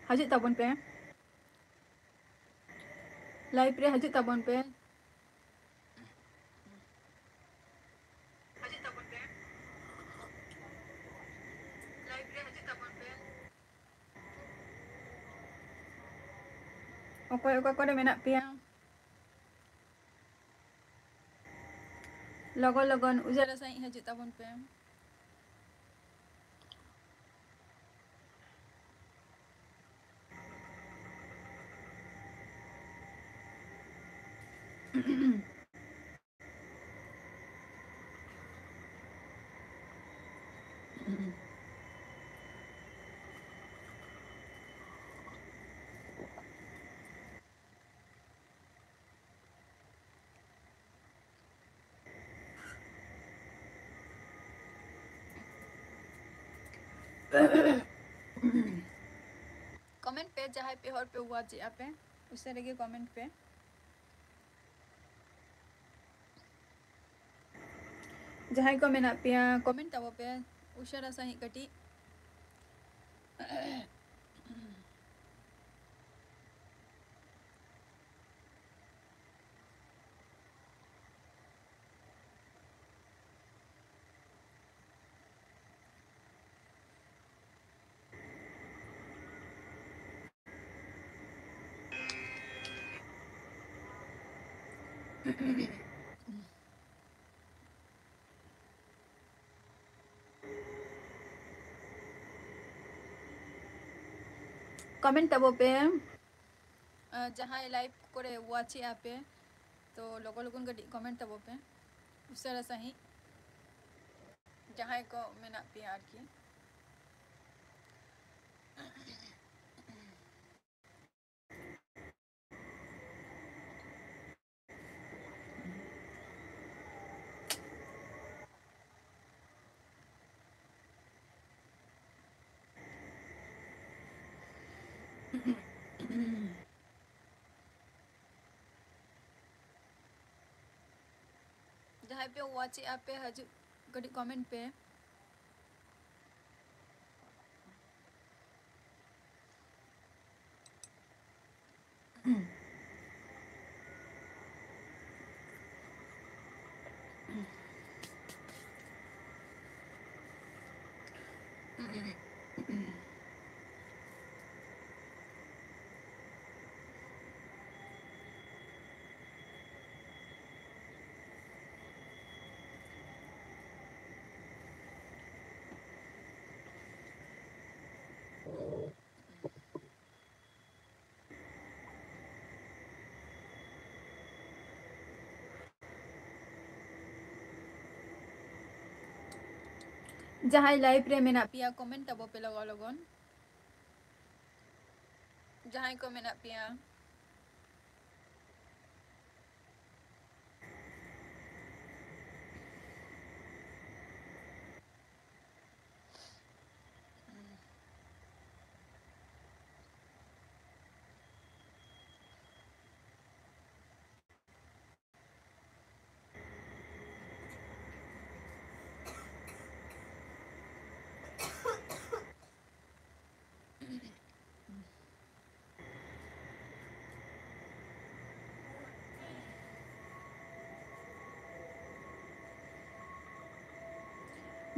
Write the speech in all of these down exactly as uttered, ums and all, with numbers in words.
ᱦᱤᱡᱩᱜ ᱛᱟᱵᱚᱱ ᱯᱮ, live ᱨᱮ ᱦᱤᱡᱩᱜ ᱛᱟᱵᱚᱱ ᱯᱮ᱾ ᱚᱠᱚᱭ ᱚᱠᱟ ᱠᱚᱨᱮ ᱢᱮᱱᱟᱜ ᱯᱮᱭᱟ? ᱞᱚᱜᱚᱱ ᱞᱚᱜᱚᱱ ᱩᱡᱟᱞᱟ ᱥᱟᱺᱦᱤᱡ ᱦᱤᱡᱩᱜ ᱛᱟᱵᱚᱱ ᱯᱮ᱾ Comment ᱯᱮ, ᱡᱟᱦᱟᱸᱭ ᱯᱮ ᱦᱚᱲ ᱯᱮ watch ᱮᱜᱼᱟ ᱯᱮ, ᱩᱥᱟᱹᱨᱟ ᱜᱮ comment ᱯᱮ᱾ ᱡᱟᱦᱟᱸᱭ ᱠᱚ ᱢᱮᱱᱟᱜ ᱯᱮᱭᱟ, comment ᱛᱟᱵᱚ ᱯᱮ ᱩᱥᱟᱹᱨᱟ ᱥᱟᱺᱦᱤᱡ ᱠᱟᱹᱴᱤᱡ᱾ ᱠᱚᱢᱮᱱᱴ ᱛᱟᱵᱚ ᱯᱮ᱾ ᱟᱨ ᱡᱟᱦᱟᱸᱭ ᱞᱟᱭᱤᱵᱷ ᱠᱚᱨᱮ ᱣᱟᱪ ᱮᱜᱼᱟ ᱯᱮ, ᱛᱚ ᱞᱚᱜᱚᱱ ᱞᱚᱜᱚᱱ ᱠᱟᱹᱴᱤᱡ ᱠᱚᱢᱮᱱᱴ ᱛᱟᱵᱚ ᱯᱮ, ᱩᱥᱟᱹᱨᱟ ᱥᱟᱺᱦᱤᱡ᱾ ᱡᱟᱦᱟᱸᱭ ᱠᱚ ᱢᱮᱱᱟᱜ ᱯᱮᱭᱟ ᱟᱨᱠᱤ᱾ ᱡᱟᱦᱟᱸᱭ ᱯᱮ ᱣᱟᱪ ᱮᱜᱼᱟ ᱯᱮ, ᱦᱤᱡᱩᱜ, ᱠᱟᱹᱴᱤᱡ ᱠᱚᱢᱮᱱᱴ ᱯᱮ᱾ ᱡᱟᱦᱟᱸᱭ ᱞᱟᱭᱤᱵᱷ ᱨᱮ ᱢᱮᱱᱟᱜ ᱯᱮᱭᱟ, ᱠᱚᱢᱮᱱᱴ ᱛᱟᱵᱚ ᱯᱮ ᱞᱚᱜᱚᱱ ᱞᱚᱜᱚᱱ᱾ ᱡᱟᱦᱟᱸᱭ ᱠᱚ ᱢᱮᱱᱟᱜ ᱯᱮᱭᱟ᱾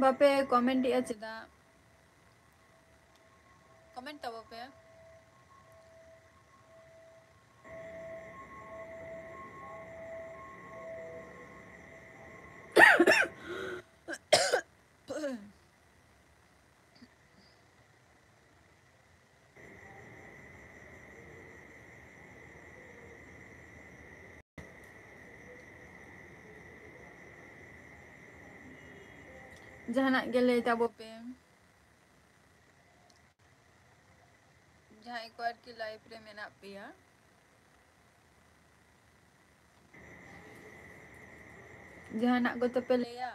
ᱵᱟᱯᱮ ᱠᱚᱢᱮᱱᱴ ᱮᱜᱼᱟ ᱪᱮᱫᱟᱜ? ᱠᱚᱢᱮᱱᱴ ᱛᱟᱵᱚ ᱯᱮ᱾ ᱡᱟᱦᱟᱱᱟᱜ ᱜᱮ ᱞᱟᱹᱭ ᱛᱟᱵᱚ ᱯᱮ, ᱡᱟᱦᱟᱸᱭ ᱠᱚ ᱟᱨᱠᱤ live ᱨᱮ ᱢᱮᱱᱟᱜ ᱯᱮᱭᱟ, ᱡᱟᱦᱟᱱᱟᱜ ᱠᱚᱛᱚ ᱯᱮ ᱞᱟᱹᱭᱟ᱾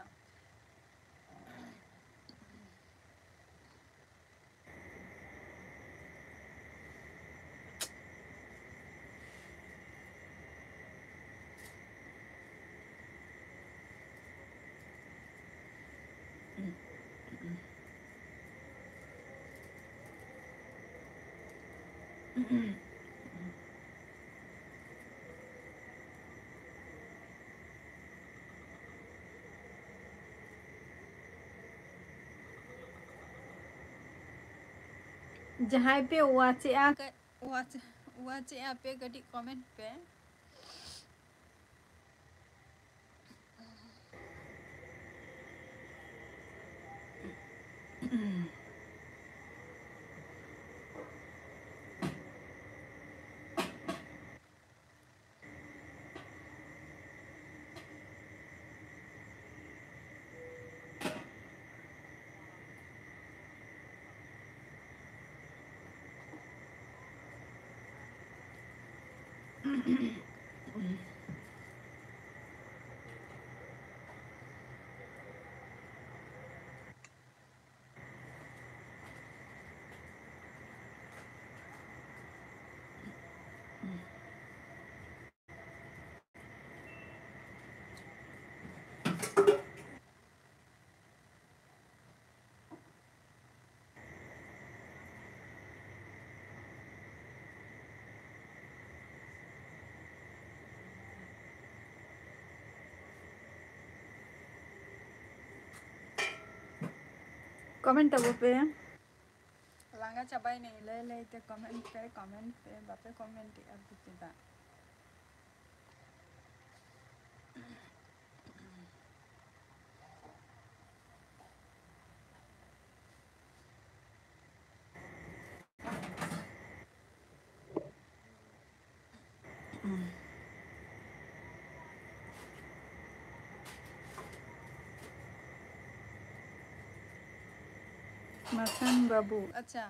ᱡᱟᱦᱟᱸᱭ ᱯᱮ watch ᱮᱜᱼᱟ, watch, watch ᱮᱜᱼᱟ ᱯᱮ, ᱠᱟᱹᱴᱤᱡ comment ᱯᱮ᱾ Comment ᱛᱟᱵᱚ ᱯᱮ᱾ ᱞᱟᱸᱜᱟ ᱪᱟᱵᱟᱭᱮᱱᱟᱹᱧ ᱞᱟᱹᱭ ᱞᱟᱹᱭ ᱛᱮ᱾ Comment ᱯᱮ, comment ᱯᱮ, ᱵᱟᱯᱮ comment ᱮᱜᱼᱟ ᱪᱮᱫᱟᱜ? ᱢᱟᱥᱟᱱ ᱵᱟᱹᱵᱩ᱾ ᱟᱪᱪᱷᱟ,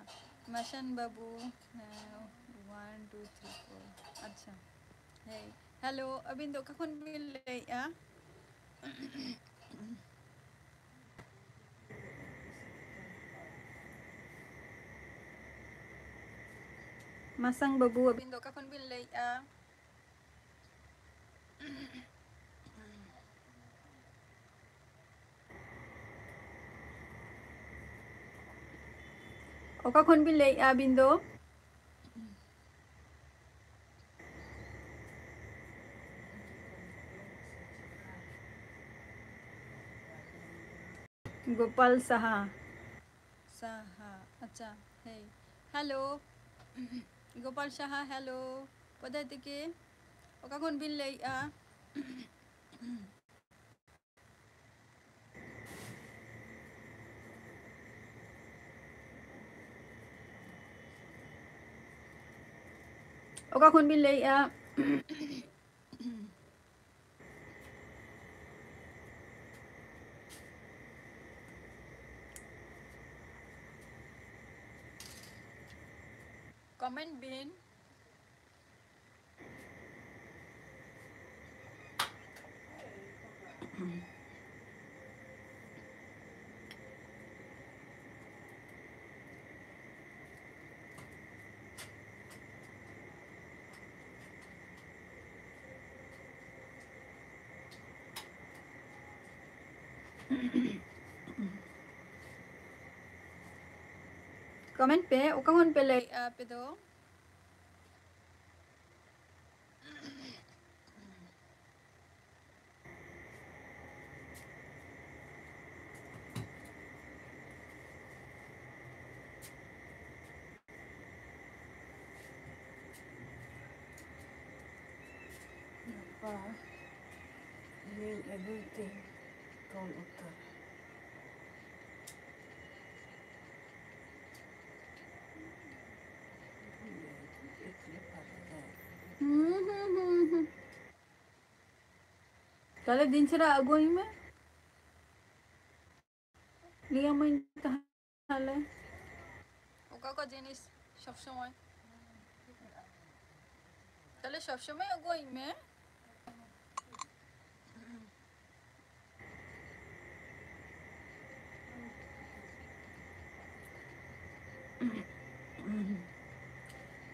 ᱢᱟᱥᱟᱱ ᱵᱟᱹᱵᱩ᱾ ᱦᱮᱸ, one two three four᱾ ᱟᱪᱪᱷᱟ, ᱦᱮᱸ, ᱦᱮᱞᱳ, ᱟᱹᱵᱤᱱ ᱫᱚ ᱚᱠᱟ ᱠᱷᱚᱱ ᱵᱤᱱ ᱞᱟᱹᱭᱮᱫᱼᱟ? ᱢᱟᱥᱟᱝ ᱵᱟᱹᱵᱩ, ᱟᱹᱵᱤᱱ ᱫᱚ ᱚᱠᱟ ᱠᱷᱚᱱ ᱵᱤᱱ ᱞᱟᱹᱭᱮᱫᱼᱟ? ᱚᱠᱟ ᱠᱷᱚᱱ ᱵᱤᱱ ᱞᱟᱹᱭᱮᱫᱼᱟ ᱟᱹᱵᱤᱱ ᱫᱚ? ᱜᱳᱯᱟᱞ ᱥᱟᱦᱟ᱾ ᱥᱟᱦᱟ, ᱟᱪᱪᱷᱟ, ᱦᱮᱸ, ᱦᱮᱞᱳ᱾ ᱜᱳᱯᱟᱞ ᱥᱟᱦᱟ, ᱦᱮᱞᱳ᱾ ᱠᱚᱫᱟᱭ ᱛᱮᱠᱮ? ᱚᱠᱟ ᱠᱷᱚᱱ ᱵᱤᱱ ᱞᱟᱹᱭᱮᱫᱼᱟ? ᱚᱠᱟ ᱠᱷᱚᱱ ᱵᱤᱱ ᱞᱟᱹᱭᱮᱫᱼᱟ? ᱠᱚᱢᱮᱱᱴ ᱵᱤᱱ᱾ ᱠᱚᱢᱮᱱᱴ ᱯᱮ, ᱚᱠᱟ ᱠᱷᱚᱱ ᱯᱮ ᱞᱟᱹᱭᱮᱫᱼᱟ ᱟᱯᱮ ᱫᱚ? ᱜᱟᱯᱟ ᱤᱧ ᱟᱹᱜᱩᱭ ᱛᱤᱧ ᱛᱚᱞ ᱩᱛᱟᱹᱨ᱾ ᱦᱩᱸ, ᱦᱩᱸ, ᱦᱩᱸ, ᱦᱩᱸ᱾ ᱛᱟᱦᱞᱮ ᱫᱤᱱ ᱪᱷᱟᱨᱟ ᱟᱹᱜᱩᱭ ᱢᱮ᱾ ᱞᱟᱹᱭᱟᱢᱟᱹᱧ ᱛᱟᱦᱮᱸ᱾ ᱛᱟᱦᱞᱮ ᱚᱠᱟ ᱠᱚ ᱡᱤᱱᱤᱥ ᱥᱚᱵ ᱥᱚᱢᱚᱭ, ᱛᱟᱦᱞᱮ ᱥᱚᱵ ᱥᱚᱢᱚᱭ ᱟᱹᱜᱩᱣᱟᱹᱧ ᱢᱮ᱾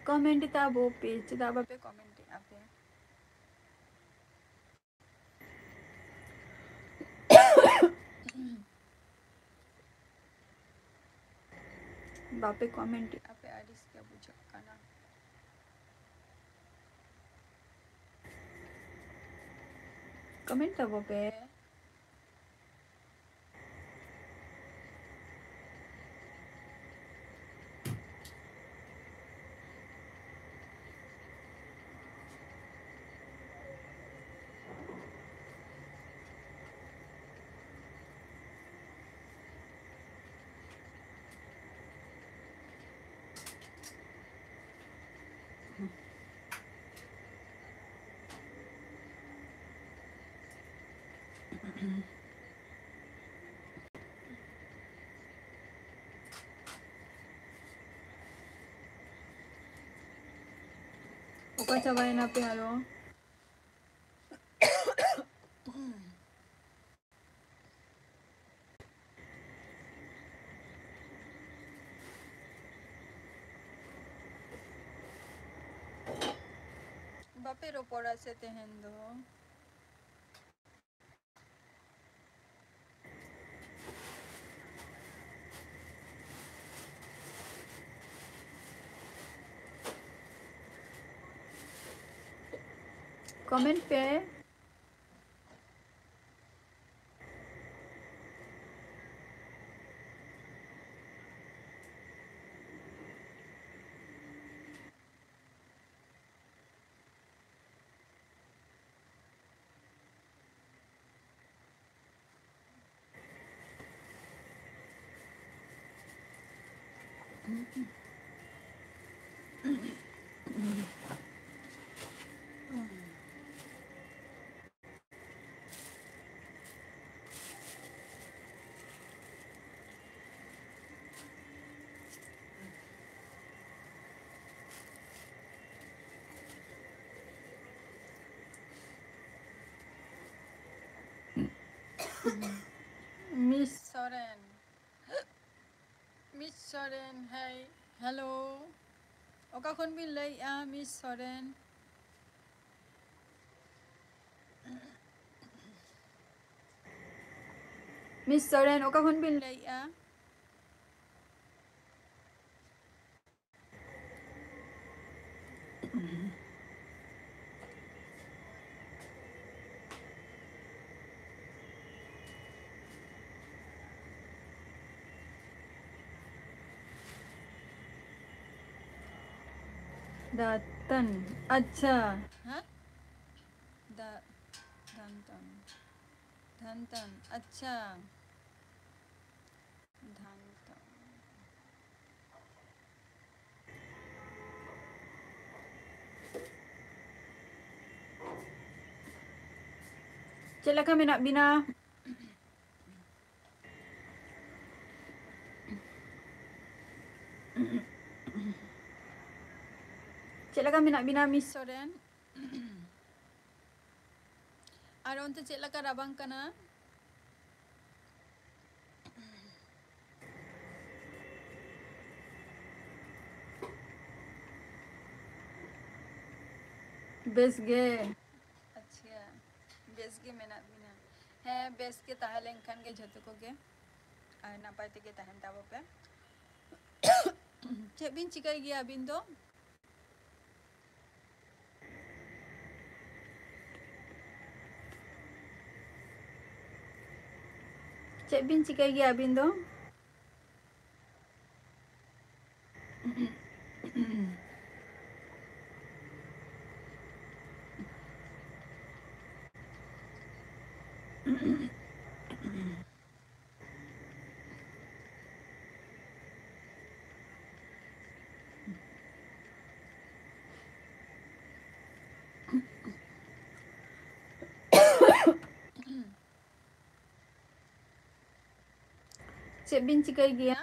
ᱠᱚᱢᱮᱱᱴ ᱛᱟᱵᱚ ᱯᱮ, ᱪᱮᱫᱟᱜ ᱵᱟᱯᱮ ᱠᱚᱢᱮᱱᱴ ᱮᱫᱼᱟ ᱯᱮ? ᱵᱟᱯᱮ ᱠᱚᱢᱮᱱᱴ ᱮᱫᱼᱟ ᱯᱮ, ᱟᱹᱲᱤᱥ ᱜᱮ ᱵᱩᱡᱷᱟᱹᱜ ᱠᱟᱱᱟ᱾ ᱠᱚᱢᱮᱱᱴ ᱛᱟᱵᱚ ᱯᱮ᱾ ᱚᱠᱟ ᱪᱟᱵᱟᱭᱮᱱᱟ ᱯᱮ ᱟᱨᱚ? ᱵᱟᱯᱮ ᱨᱚᱯᱚᱲᱟ ᱥᱮ ᱛᱮᱦᱮᱧ ᱫᱚ? ᱠᱚᱢᱮᱱᱴ ᱯᱮ᱾ ᱢᱤᱥ ᱥᱚᱨᱮᱱ, ᱢᱤᱥ ᱥᱚᱨᱮᱱ, ᱦᱮᱭ, ᱦᱮᱞᱳ, ᱚᱠᱟ ᱠᱷᱚᱱ ᱵᱤᱱ ᱞᱟᱹᱭᱮᱫᱼᱟ, ᱢᱤᱥ ᱥᱚᱨᱮᱱ? ᱢᱤᱥ ᱥᱚᱨᱮᱱ, ᱚᱠᱟ ᱠᱷᱚᱱ ᱵᱤᱱ ᱞᱟᱹᱭᱮᱫᱼᱟ? ᱫᱟᱛᱟᱱ, ᱟᱪᱪᱷᱟ᱾ ᱦᱮᱸ? ᱫᱟ-, ᱫᱟᱱᱛᱟᱱ, ᱫᱟᱱᱛᱟᱱ, ᱟᱪᱪᱷᱟ᱾ ᱫᱟᱱᱛᱟᱱ᱾ ᱪᱮᱫ ᱞᱮᱠᱟ ᱢᱮᱱᱟᱜ ᱵᱤᱱᱟ? ᱪᱮᱫ ᱞᱮᱠᱟ ᱢᱮᱱᱟᱜ ᱵᱤᱱᱟ, ᱢᱤᱥ ᱥᱚᱨᱮᱱ? ᱟᱨ ᱚᱱᱛᱮ ᱪᱮᱫ ᱞᱮᱠᱟ ᱨᱟᱵᱟᱝ ᱠᱟᱱᱟ? ᱵᱮᱥ ᱜᱮ᱾ ᱟᱪᱪᱷᱟ, ᱵᱮᱥ ᱜᱮ ᱢᱮᱱᱟᱜ ᱵᱤᱱᱟ᱾ ᱦᱮᱸ, ᱵᱮᱥ ᱜᱮ ᱛᱟᱦᱮᱸ ᱞᱮᱱᱠᱷᱟᱱ ᱜᱮ ᱡᱷᱚᱛᱚ ᱠᱚᱜᱮ, ᱟᱨ ᱱᱟᱯᱟᱭ ᱛᱮᱜᱮ ᱛᱟᱦᱮᱱ ᱛᱟᱵᱚ ᱯᱮ᱾ ᱪᱮᱫ ᱵᱤᱱ ᱪᱤᱠᱟᱹᱭ ᱜᱮᱭᱟ ᱟᱹᱵᱤᱱ ᱫᱚ? ᱪᱮᱫ ᱵᱤᱱ ᱪᱤᱠᱟᱹᱭ ᱜᱮᱭᱟ ᱟᱹᱵᱤᱱ ᱫᱚ? ᱪᱮᱫ ᱵᱤᱱ ᱪᱤᱠᱟᱹᱭ ᱜᱮᱭᱟ?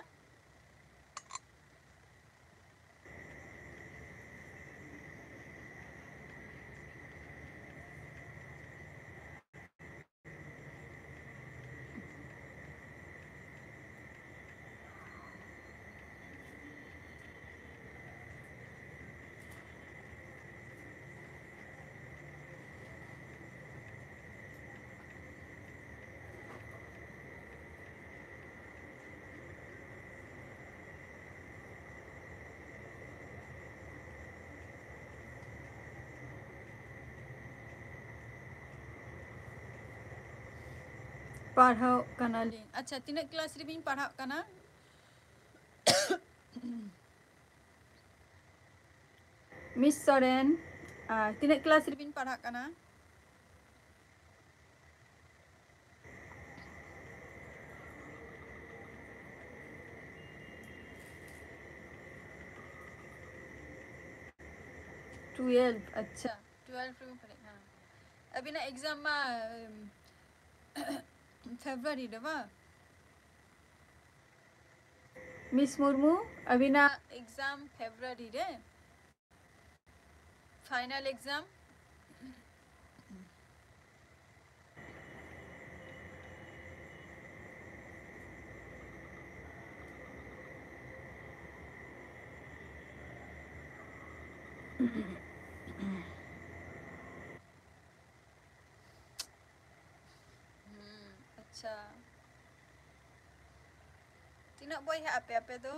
ᱯᱟᱲᱦᱟᱣ ᱠᱟᱱᱟᱞᱤᱧ᱾ ᱟᱪᱪᱷᱟ, ᱛᱤᱱᱟᱹᱜ ᱠᱞᱟᱥ ᱨᱮᱵᱤᱱ ᱯᱟᱲᱦᱟᱜ ᱠᱟᱱᱟ? ᱢᱤᱥ ᱥᱚᱨᱮᱱ, ᱟᱨ ᱛᱤᱱᱟᱹᱜ ᱠᱞᱟᱥ ᱨᱮᱵᱤᱱ ᱯᱟᱲᱦᱟᱜ ᱠᱟᱱᱟ? ᱴᱩᱭᱮᱞᱵᱷ, ᱟᱪᱪᱷᱟ, ᱴᱩᱭᱮᱞᱵᱷ ᱨᱮᱵᱤᱱ ᱯᱟᱲᱦᱟᱜ ᱠᱟᱱᱟ᱾ ᱟᱹᱵᱤᱱᱟᱜ ᱮᱠᱡᱟᱢ ᱢᱟ, ᱩᱢ, ᱯᱷᱮᱵᱽᱨᱩᱣᱟᱨᱤ ᱨᱮ ᱵᱟᱝ? ᱢᱤᱥ ᱢᱩᱨᱢᱩ, ᱟᱹᱵᱤᱱᱟᱜ ᱮᱠᱡᱟᱢ ᱯᱷᱮᱵᱽᱨᱩᱣᱟᱨᱤ ᱨᱮ, ᱯᱷᱟᱭᱱᱟᱞ ᱮᱠᱡᱟᱢ᱾ ᱦᱩᱸ, ᱟᱪᱪᱷᱟ᱾ ᱛᱤᱱᱟᱹᱜ ᱵᱚᱭᱦᱟᱜ ᱟᱯᱮ ᱟᱯᱮ ᱫᱚ?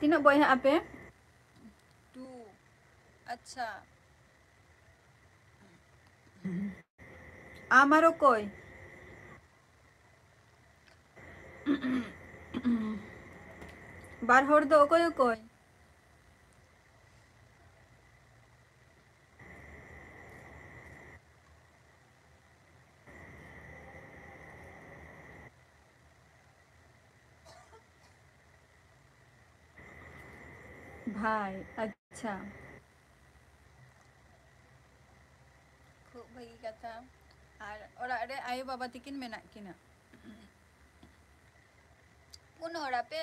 ᱛᱤᱱᱟᱹᱜ ᱵᱚᱭᱦᱟᱜ ᱟᱯᱮ? ᱴᱩ᱾ ᱟᱪᱪᱷᱟ᱾ ᱟᱢ ᱟᱨ ᱚᱠᱚᱭ? ᱵᱟᱨ ᱦᱚᱲ ᱫᱚ ᱚᱠᱚᱭ ᱚᱠᱚᱭ? ᱵᱷᱟᱭ, ᱟᱪᱪᱷᱟ᱾ ᱠᱷᱩᱵ ᱵᱷᱟᱹᱜᱤ ᱠᱟᱛᱷᱟ᱾ ᱟᱨ ᱚᱲᱟᱜ ᱨᱮ ᱟᱭᱳ ᱵᱟᱵᱟ ᱛᱟᱹᱠᱤᱱ ᱢᱮᱱᱟᱜ ᱠᱤᱱᱟ? ᱯᱩᱱ ᱦᱚᱲ ᱟᱯᱮ?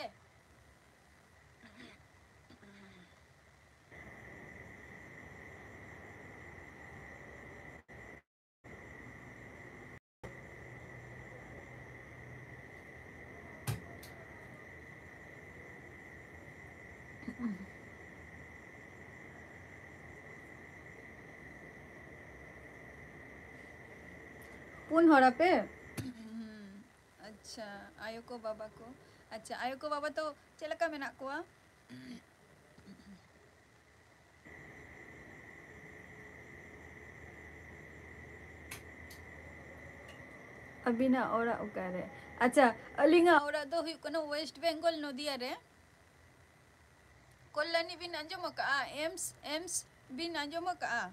ᱯᱩᱱ ᱦᱚᱲ ᱟᱯᱮ? ᱦᱩᱸ, ᱟᱪᱪᱷᱟ᱾ ᱟᱪᱪᱷᱟ, ᱟᱭᱳ ᱠᱚ ᱵᱟᱵᱟ ᱠᱚ᱾ ᱟᱪᱪᱷᱟ, ᱟᱭᱳ ᱠᱚ ᱵᱟᱵᱟ ᱫᱚ ᱪᱮᱫ ᱞᱮᱠᱟ ᱢᱮᱱᱟᱜ ᱠᱚᱣᱟ? ᱟᱹᱵᱤᱱᱟᱜ ᱚᱲᱟᱜ ᱚᱠᱟᱨᱮ? ᱟᱪᱪᱷᱟ, ᱟᱹᱞᱤᱧᱟᱜ ᱚᱲᱟᱜ ᱫᱚ ᱦᱩᱭᱩᱜ ᱠᱟᱱᱟ ᱳᱭᱮᱥᱴ ᱵᱮᱝᱜᱚᱞ, ᱱᱚᱫᱤᱭᱟ ᱨᱮ᱾ ᱠᱚᱞᱞᱟᱱᱤ ᱵᱤᱱ ᱟᱸᱡᱚᱢ ᱟᱠᱟᱫᱼᱟ? ᱮᱢᱥ, ᱮᱢᱥ ᱵᱤᱱ ᱟᱸᱡᱚᱢ ᱟᱠᱟᱫᱼᱟ?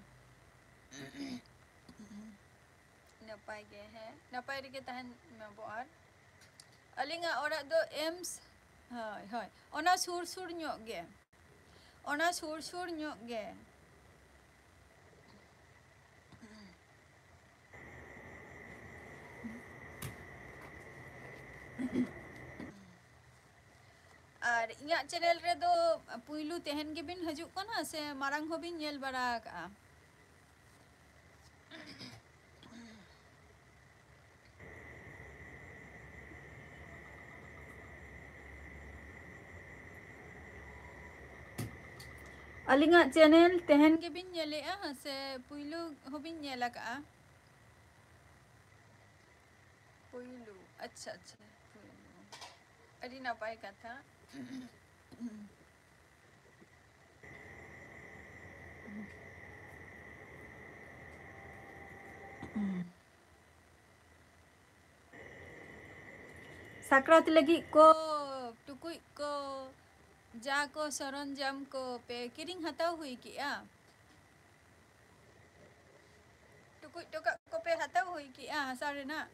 ᱱᱟᱯᱟᱭ ᱜᱮ, ᱦᱮᱸ, ᱱᱟᱯᱟᱭ ᱨᱮᱜᱮ ᱛᱟᱦᱮᱱ ᱢᱟᱵᱚ᱾ ᱟᱨ ᱟᱹᱞᱤᱧᱟᱜ ᱚᱲᱟᱜ ᱫᱚ ᱮᱢᱥ, ᱦᱳᱭ, ᱦᱳᱭ, ᱚᱱᱟ ᱥᱩᱨ ᱥᱩᱨ ᱧᱚᱜ ᱜᱮ, ᱚᱱᱟ ᱥᱩᱨ ᱥᱩᱨ ᱧᱚᱜ ᱜᱮ᱾ ᱟᱨ ᱤᱧᱟᱹᱜ ᱪᱮᱱᱮᱞ ᱨᱮᱫᱚ ᱯᱩᱭᱞᱩ ᱛᱮᱦᱮᱧ ᱜᱮᱵᱤᱱ ᱦᱤᱡᱩᱜ ᱠᱟᱱᱟ ᱥᱮ ᱢᱟᱲᱟᱝ ᱦᱚᱸᱵᱤᱱ ᱧᱮᱞ ᱵᱟᱲᱟ ᱟᱠᱟᱜᱼᱟ? ᱟᱹᱞᱤᱧᱟᱜ ᱪᱮᱱᱮᱞ ᱛᱮᱦᱮᱧ ᱜᱮᱵᱤᱱ ᱧᱮᱞᱮᱜᱼᱟ ᱥᱮ ᱯᱩᱭᱞᱩ ᱦᱚᱸᱵᱤᱱ ᱧᱮᱞ ᱟᱠᱟᱜᱼᱟ? ᱯᱩᱭᱞᱩ, ᱟᱪᱪᱷᱟ, ᱟᱪᱪᱷᱟ, ᱯᱩᱭᱞᱩ᱾ ᱟᱹᱰᱤ ᱱᱟᱯᱟᱭ ᱠᱟᱛᱷᱟ᱾ ᱥᱟᱠᱨᱟᱛ ᱞᱟᱹᱜᱤᱫ ᱠᱚ ᱴᱩᱠᱩᱡ ᱠᱚ, ᱡᱟ ᱠᱚ ᱥᱚᱨᱚᱧᱡᱟᱢ ᱠᱚ ᱯᱮ ᱠᱤᱨᱤᱧ ᱦᱟᱛᱟᱣ ᱦᱩᱭ ᱠᱮᱜᱼᱟ? ᱴᱩᱠᱩᱡ ᱴᱚᱠᱟᱜ ᱠᱚᱯᱮ ᱦᱟᱛᱟᱣ ᱦᱩᱭ ᱠᱮᱜᱼᱟ ᱦᱟᱥᱟ ᱨᱮᱱᱟᱜ?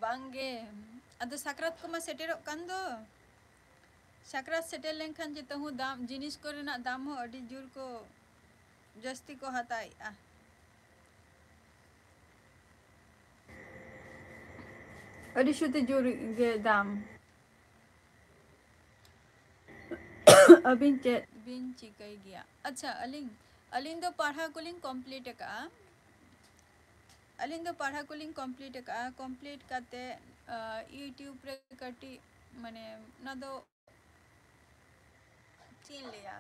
ᱵᱟᱝᱜᱮ, ᱟᱫᱚ ᱥᱟᱠᱨᱟᱛ ᱠᱚᱢᱟ ᱥᱮᱴᱮᱨᱚᱜ ᱠᱟᱱ ᱫᱚ᱾ ᱥᱟᱠᱨᱟᱛ ᱥᱮᱴᱮᱨ ᱞᱮᱱᱠᱷᱟᱱ ᱡᱚᱛᱚ ᱦᱚᱸ ᱫᱟᱢ, ᱡᱤᱱᱤᱥ ᱠᱚᱨᱮᱱᱟᱜ ᱫᱟᱢ ᱦᱚᱸ ᱟᱹᱰᱤ ᱡᱳᱨ ᱠᱚ ᱡᱟᱹᱥᱛᱤ ᱠᱚ ᱦᱟᱛᱟᱣᱮᱜᱼᱟ᱾ ᱟᱹᱰᱤ ᱥᱩᱫᱷᱟᱹ ᱡᱳᱨ ᱜᱮ ᱫᱟᱢ᱾ ᱟᱹᱵᱤᱱ ᱪᱮᱫ ᱵᱤᱱ ᱪᱤᱠᱟᱹᱭ ᱜᱮᱭᱟ? ᱟᱪᱪᱷᱟ, ᱟᱹᱞᱤᱧ, ᱟᱹᱞᱤᱧ ᱫᱚ ᱯᱟᱲᱦᱟᱣ ᱠᱚᱞᱤᱧ complete ᱟᱠᱟᱜᱼᱟ᱾ ᱟᱹᱞᱤᱧ ᱫᱚ ᱯᱟᱲᱦᱟᱣ ᱠᱚᱞᱤᱧ complete ᱟᱠᱟᱜᱼᱟ᱾ Complete ᱠᱟᱛᱮ, ᱟ, YouTube ᱨᱮ ᱠᱟᱹᱴᱤᱡ ᱢᱟᱱᱮ ᱚᱱᱟ ᱫᱚ ᱪᱮᱫ ᱤᱧ ᱞᱟᱹᱭᱟ,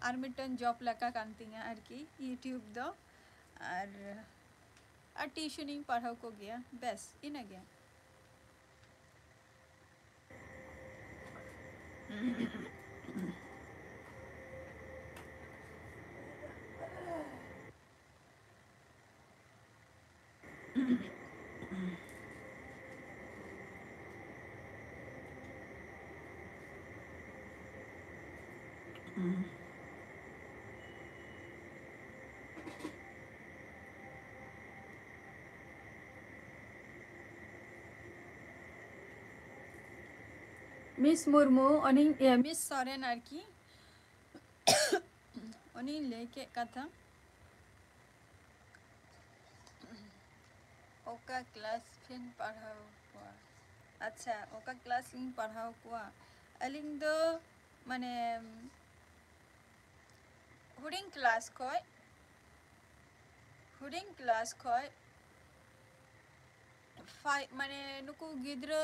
ᱟᱨ ᱢᱤᱫᱴᱮᱱ ᱡᱚᱵ ᱞᱮᱠᱟ ᱠᱟᱱ ᱛᱤᱧᱟ ᱟᱨᱠᱤ YouTube ᱫᱚ᱾ ᱟᱨ ᱟᱨ ᱴᱤᱭᱩᱥᱚᱱᱤᱧ ᱯᱟᱲᱦᱟᱣ ᱠᱚᱜᱮᱭᱟ, ᱵᱮᱥ ᱤᱱᱟᱹᱜᱮ᱾ ᱢᱤᱥ ᱢᱩᱨᱢᱩ, ᱩᱱᱤ, ᱤᱭᱟᱹ, ᱢᱤᱥ ᱥᱚᱨᱮᱱ ᱟᱨᱠᱤ, ᱩᱱᱤ ᱞᱟᱹᱭ ᱠᱮᱫ ᱠᱟᱛᱷᱟ᱾ ᱚᱠᱟ ᱠᱞᱟᱥ ᱵᱤᱱ ᱯᱟᱲᱦᱟᱣ ᱠᱚᱣᱟ? ᱟᱪᱪᱷᱟ, ᱚᱠᱟ ᱠᱞᱟᱥ ᱞᱤᱧ ᱯᱟᱲᱦᱟᱣ ᱠᱚᱣᱟ? ᱟᱹᱞᱤᱧ ᱫᱚ ᱢᱟᱱᱮ ᱦᱩᱰᱤᱧ ᱠᱞᱟᱥ ᱠᱷᱚᱡ, ᱦᱩᱰᱤᱧ ᱠᱞᱟᱥ ᱠᱷᱚᱡ ᱯᱷᱟᱭ-, ᱢᱟᱱᱮ ᱱᱩᱠᱩ ᱜᱤᱫᱽᱨᱟᱹ,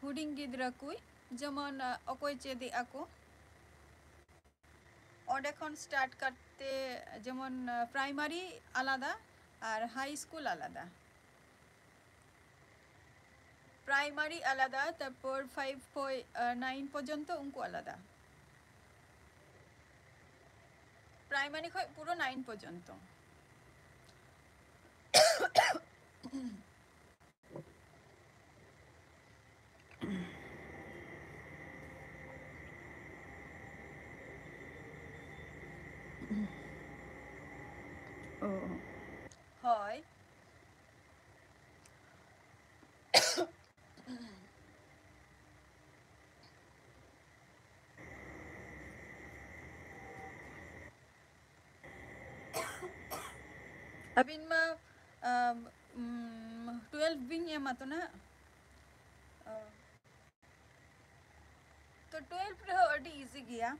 ᱦᱩᱰᱤᱧ ᱜᱤᱫᱽᱨᱟᱹ ᱠᱩᱡ, ᱡᱮᱢᱚᱱ, ᱟ, ᱚᱠᱚᱭ ᱪᱮᱫᱮᱜ ᱟᱠᱚ, ᱚᱸᱰᱮ ᱠᱷᱚᱱ ᱥᱴᱟᱨᱴ ᱠᱟᱛᱮ ᱡᱮᱢᱚᱱ, ᱟ, ᱯᱨᱟᱭᱢᱟᱨᱤ ᱟᱞᱟᱫᱟ ᱟᱨ ᱦᱟᱭ ᱥᱠᱩᱞ ᱟᱞᱟᱫᱟ᱾ ᱯᱨᱟᱭᱢᱟᱨᱤ ᱟᱞᱟᱫᱟ, ᱛᱟᱨᱯᱚᱨ ᱯᱷᱟᱭᱤᱵᱷ ᱠᱷᱚᱡ, ᱟ, ᱱᱟᱭᱤᱱ ᱯᱚᱨᱡᱚᱱᱛᱚ ᱩᱱᱠᱩ ᱟᱞᱟᱫᱟ᱾ ᱯᱨᱟᱭᱢᱟᱨᱤ ᱠᱷᱚᱡ ᱯᱩᱨᱟᱹ ᱱᱟᱭᱤᱱ ᱯᱚᱨᱡᱚᱱᱛᱚ᱾ ᱚ᱾ ᱦᱳᱭ᱾ ᱟᱹᱵᱤᱱ ᱢᱟ, ᱟᱢ, ᱩᱢ, ᱴᱩᱭᱮᱞᱵᱷ ᱵᱤᱱ ᱮᱢᱟ ᱛᱚ ᱱᱟᱦᱟᱜ? ᱚ᱾ ᱛᱚ, ᱴᱩᱭᱮᱞᱵᱷ ᱨᱮᱦᱚᱸ ᱟᱹᱰᱤ ᱤᱡᱤ ᱜᱮᱭᱟ᱾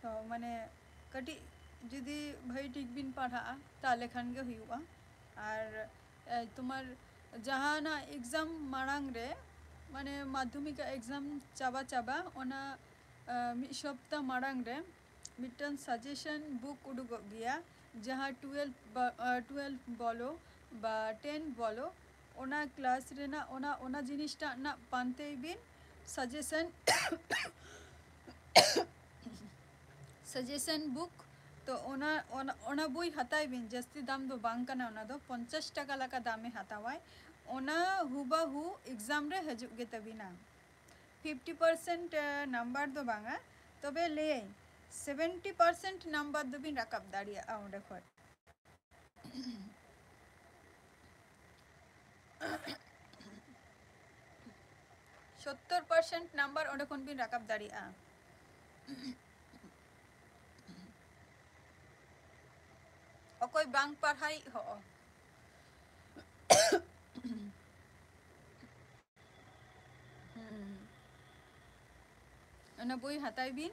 ᱥᱚ, ᱢᱟᱱᱮ, ᱠᱟᱹᱴᱤᱡ ᱡᱩᱫᱤ ᱵᱷᱟᱹᱜᱤ ᱴᱷᱤᱠ ᱵᱤᱱ ᱯᱟᱲᱦᱟᱜᱼᱟ, ᱛᱟᱦᱞᱮ ᱠᱷᱟᱱ ᱜᱮ ᱦᱩᱭᱩᱜᱼᱟ᱾ ᱟᱨ, ᱮ, ᱛᱳᱢᱟᱨ ᱡᱟᱦᱟᱱᱟᱜ ᱮᱠᱡᱟᱢ ᱢᱟᱲᱟᱝ ᱨᱮ, ᱢᱟᱱᱮ ᱢᱟᱫᱽᱫᱷᱚᱢᱤᱠ ᱮᱠᱡᱟᱢ ᱪᱟᱵᱟ ᱪᱟᱵᱟ ᱚᱱᱟ ᱢᱤᱫ ᱥᱚᱯᱛᱟ ᱢᱟᱲᱟᱝ ᱨᱮ ᱢᱤᱫᱴᱟᱝ ᱥᱟᱡᱮᱥᱚᱱ ᱵᱩᱠ ᱩᱰᱩᱠᱚᱜ ᱜᱮᱭᱟ, ᱡᱟᱦᱟᱸ ᱴᱩᱭᱮᱞᱵᱷ ᱴᱩᱭᱮᱞᱵᱷ ᱵᱚᱞᱚ ᱵᱟ ᱴᱮᱱ ᱵᱚᱞᱚ, ᱚᱱᱟ ᱠᱞᱟᱥ ᱨᱮᱱᱟᱜ ᱚᱱᱟ ᱚᱱᱟ ᱡᱤᱱᱤᱥᱴᱟᱜ ᱨᱮᱱᱟᱜ ᱯᱟᱱᱛᱮᱭ ᱵᱤᱱ ᱥᱟᱡᱮᱥᱚᱱ ᱥᱟᱡᱮᱥᱚᱱ ᱵᱩᱠ᱾ ᱛᱚ ᱚᱱᱟ ᱚᱱᱟ ᱚᱱᱟ ᱵᱳᱭ ᱦᱟᱛᱟᱭ ᱵᱤᱱ, ᱡᱟᱹᱥᱛᱤ ᱫᱟᱢ ᱫᱚ ᱵᱟᱝ ᱠᱟᱱᱟ, ᱚᱱᱟ ᱫᱚ ᱯᱚᱧᱪᱟᱥ ᱴᱟᱠᱟ ᱞᱮᱠᱟ ᱫᱟᱢᱮ ᱦᱟᱛᱟᱣᱟᱭ᱾ ᱚᱱᱟ ᱦᱩᱵᱟᱦᱩ ᱮᱠᱡᱟᱢ ᱨᱮ ᱦᱤᱡᱩᱜ ᱜᱮ ᱛᱟᱵᱤᱱᱟ᱾ ᱯᱷᱤᱯᱴᱤ ᱯᱟᱨᱥᱮᱱᱴ ᱱᱟᱢᱵᱟᱨ ᱫᱚ ᱵᱟᱝᱟ, ᱛᱚᱵᱮ ᱞᱟᱹᱭᱟᱹᱧ ᱥᱮᱵᱷᱮᱱᱴᱤ ᱯᱟᱨᱥᱮᱱᱴ ᱱᱟᱢᱵᱟᱨ ᱫᱚᱵᱤᱱ ᱨᱟᱠᱟᱵ ᱫᱟᱲᱮᱭᱟᱜᱼᱟ ᱚᱸᱰᱮ ᱠᱷᱚᱱ᱾ ᱥᱳᱛᱛᱳᱨ ᱯᱟᱨᱥᱮᱱᱴ ᱱᱟᱢᱵᱟᱨ ᱚᱸᱰᱮ ᱠᱷᱚᱱ ᱵᱤᱱ ᱨᱟᱠᱟᱵ ᱫᱟᱲᱮᱭᱟᱜᱼᱟ᱾ ᱚᱠᱚᱭ ᱵᱟᱝ ᱯᱟᱲᱦᱟᱣᱤᱡ ᱦᱚᱸ᱾ ᱦᱩᱸ᱾ ᱚᱱᱟ ᱵᱳᱭ ᱦᱟᱛᱟᱭ ᱵᱤᱱ᱾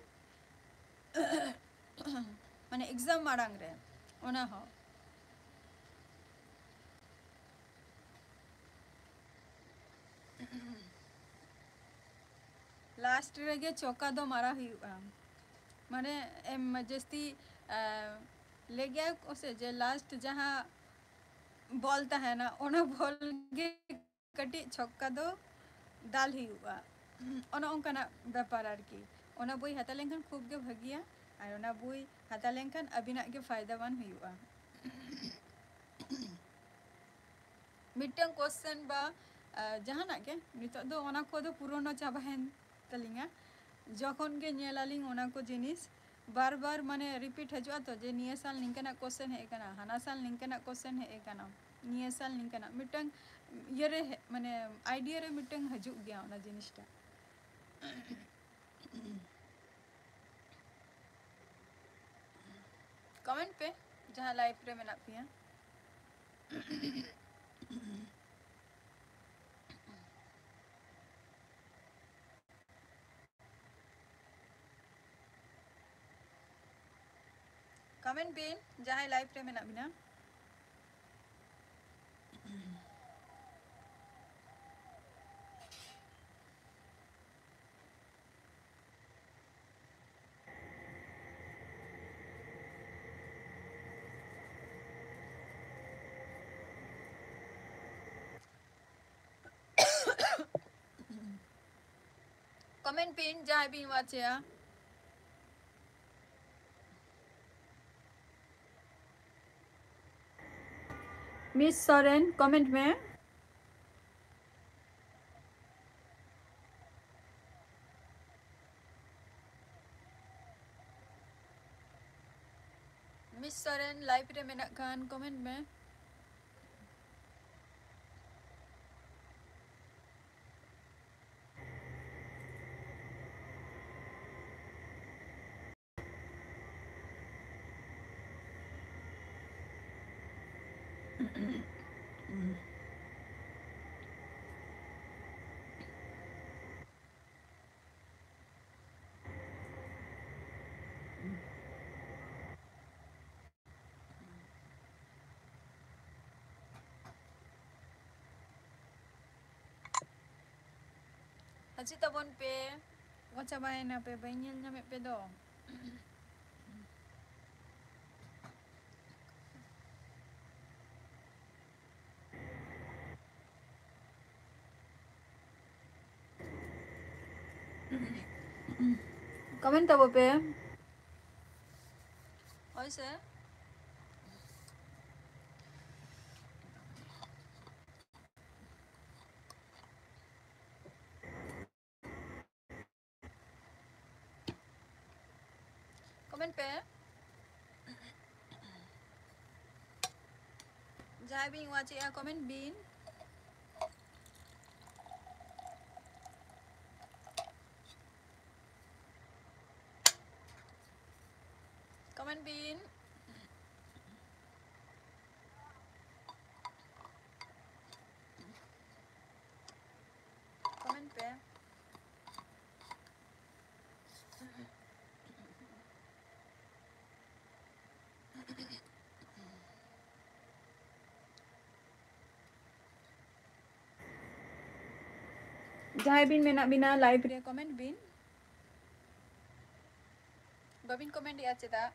ᱢᱟᱱᱮ ᱮᱠᱡᱟᱢ ᱢᱟᱲᱟᱝ ᱨᱮ ᱚᱱᱟ ᱦᱚᱸ᱾ ᱞᱟᱥᱴ ᱨᱮᱜᱮ ᱪᱚᱠᱟ ᱫᱚ ᱢᱟᱨᱟ ᱦᱩᱭᱩᱜᱼᱟ᱾ ᱢᱟᱱᱮ ᱮᱢ ᱡᱟᱹᱥᱛᱤ, ᱮ, ᱞᱟᱹᱭ ᱜᱮᱭᱟ ᱠᱚ ᱥᱮ ᱡᱮ ᱞᱟᱥᱴ ᱡᱟᱦᱟᱸ ᱵᱚᱞ ᱛᱟᱦᱮᱱᱟ, ᱚᱱᱟ ᱵᱚᱞ ᱜᱮ ᱠᱟᱹᱴᱤᱡ ᱪᱷᱚᱠᱠᱟ ᱫᱚ ᱫᱟᱞ ᱦᱩᱭᱩᱜᱼᱟ᱾ ᱚᱱᱮ ᱚᱱᱠᱟᱱᱟᱜ ᱵᱮᱯᱟᱨ ᱟᱨᱠᱤ᱾ ᱚᱱᱟ ᱵᱳᱭ ᱦᱟᱛᱟᱣ ᱞᱮᱱᱠᱷᱟᱱ ᱠᱷᱩᱵ ᱜᱮ ᱵᱷᱟᱹᱜᱤᱭᱟ, ᱟᱨ ᱚᱱᱟ ᱵᱳᱭ ᱦᱟᱛᱟᱣ ᱞᱮᱱᱠᱷᱟᱱ ᱟᱹᱵᱤᱱᱟᱜ ᱜᱮ ᱯᱷᱟᱭᱫᱟᱣᱟᱱ ᱦᱩᱭᱩᱜᱼᱟ᱾ ᱢᱤᱫᱴᱟᱝ ᱠᱚᱥᱪᱮᱱ ᱵᱟ, ᱟ, ᱡᱟᱦᱟᱱᱟᱜ ᱜᱮ, ᱱᱤᱛᱚᱜ ᱫᱚ ᱚᱱᱟ ᱠᱚᱫᱚ ᱯᱩᱨᱚᱱᱚ ᱪᱟᱵᱟᱭᱮᱱ ᱛᱟᱹᱞᱤᱧᱟ᱾ ᱡᱚᱠᱷᱚᱱ ᱜᱮ ᱧᱮᱞ ᱟᱹᱞᱤᱧ ᱚᱱᱟ ᱠᱚ ᱡᱤᱱᱤᱥ ᱵᱟᱨ ᱵᱟᱨ ᱢᱟᱱᱮ ᱨᱤᱯᱤᱴ ᱦᱤᱡᱩᱜᱼᱟ ᱛᱚ, ᱡᱮ ᱱᱤᱭᱟᱹ ᱥᱟᱞ ᱱᱤᱝᱠᱟᱹᱱᱟᱜ ᱠᱚᱥᱪᱮᱱ ᱦᱮᱡ ᱟᱠᱟᱱᱟ, ᱦᱟᱱᱟ ᱥᱟᱞ ᱱᱤᱝᱠᱟᱹᱱᱟᱜ ᱠᱚᱥᱪᱮᱱ ᱦᱮᱡ ᱟᱠᱟᱱᱟ, ᱱᱤᱭᱟᱹ ᱥᱟᱞ ᱱᱤᱝᱠᱟᱹᱱᱟᱜ ᱢᱤᱫᱴᱟᱝ ᱤᱭᱟᱹᱨᱮ ᱦᱮ-, ᱢᱟᱱᱮ ᱟᱭᱰᱤᱭᱟ ᱨᱮ ᱢᱤᱫᱴᱟᱝ ᱦᱤᱡᱩᱜ ᱜᱮᱭᱟ ᱚᱱᱟ ᱡᱤᱱᱤᱥᱴᱟ᱾ ᱠᱚᱢᱮᱱᱴ ᱯᱮ ᱡᱟᱦᱟᱸ ᱞᱟᱭᱤᱵᱷ ᱨᱮ ᱢᱮᱱᱟᱜ ᱯᱮᱭᱟ᱾ ᱠᱚᱢᱮᱱᱴ ᱵᱤᱱ ᱡᱟᱦᱟᱸᱭ ᱞᱟᱭᱤᱵᱷ ᱨᱮ ᱢᱮᱱᱟᱜ ᱵᱤᱱᱟ᱾ Comment ᱯᱤᱱ ᱡᱟᱦᱟᱸᱭ ᱵᱤᱱ watch ᱮᱜᱼᱟ᱾ Miss ᱥᱚᱨᱮᱱ, comment ᱢᱮ᱾ Miss ᱥᱚᱨᱮᱱ, live ᱨᱮ ᱢᱮᱱᱟᱜ ᱠᱷᱟᱱ comment ᱢᱮ᱾ ᱦᱤᱡᱩᱜ ᱛᱟᱵᱚᱱ ᱯᱮ᱾ ᱚᱠᱟ ᱪᱟᱵᱟᱭᱮᱱᱟ ᱯᱮ? ᱵᱟᱹᱧ ᱧᱮᱞ ᱧᱟᱢᱮᱫ ᱯᱮ ᱫᱚ᱾ Comment ᱛᱟᱵᱚ ᱯᱮ᱾ ᱦᱳᱭ ᱥᱮ᱾ Comment ᱯᱮ᱾ ᱡᱟᱦᱟᱸᱭ ᱵᱤᱱ watch ᱮᱜᱼᱟ, comment ᱵᱤᱱ᱾ Comment ᱵᱤᱱ᱾ Comment ᱯᱮ᱾ ᱡᱟᱦᱟᱸᱭ ᱵᱤᱱ ᱢᱮᱱᱟᱜ ᱵᱤᱱᱟ live ᱨᱮ, comment ᱵᱤᱱ᱾ ᱵᱟᱵᱤᱱ comment ᱮᱜᱼᱟ ᱪᱮᱫᱟᱜ?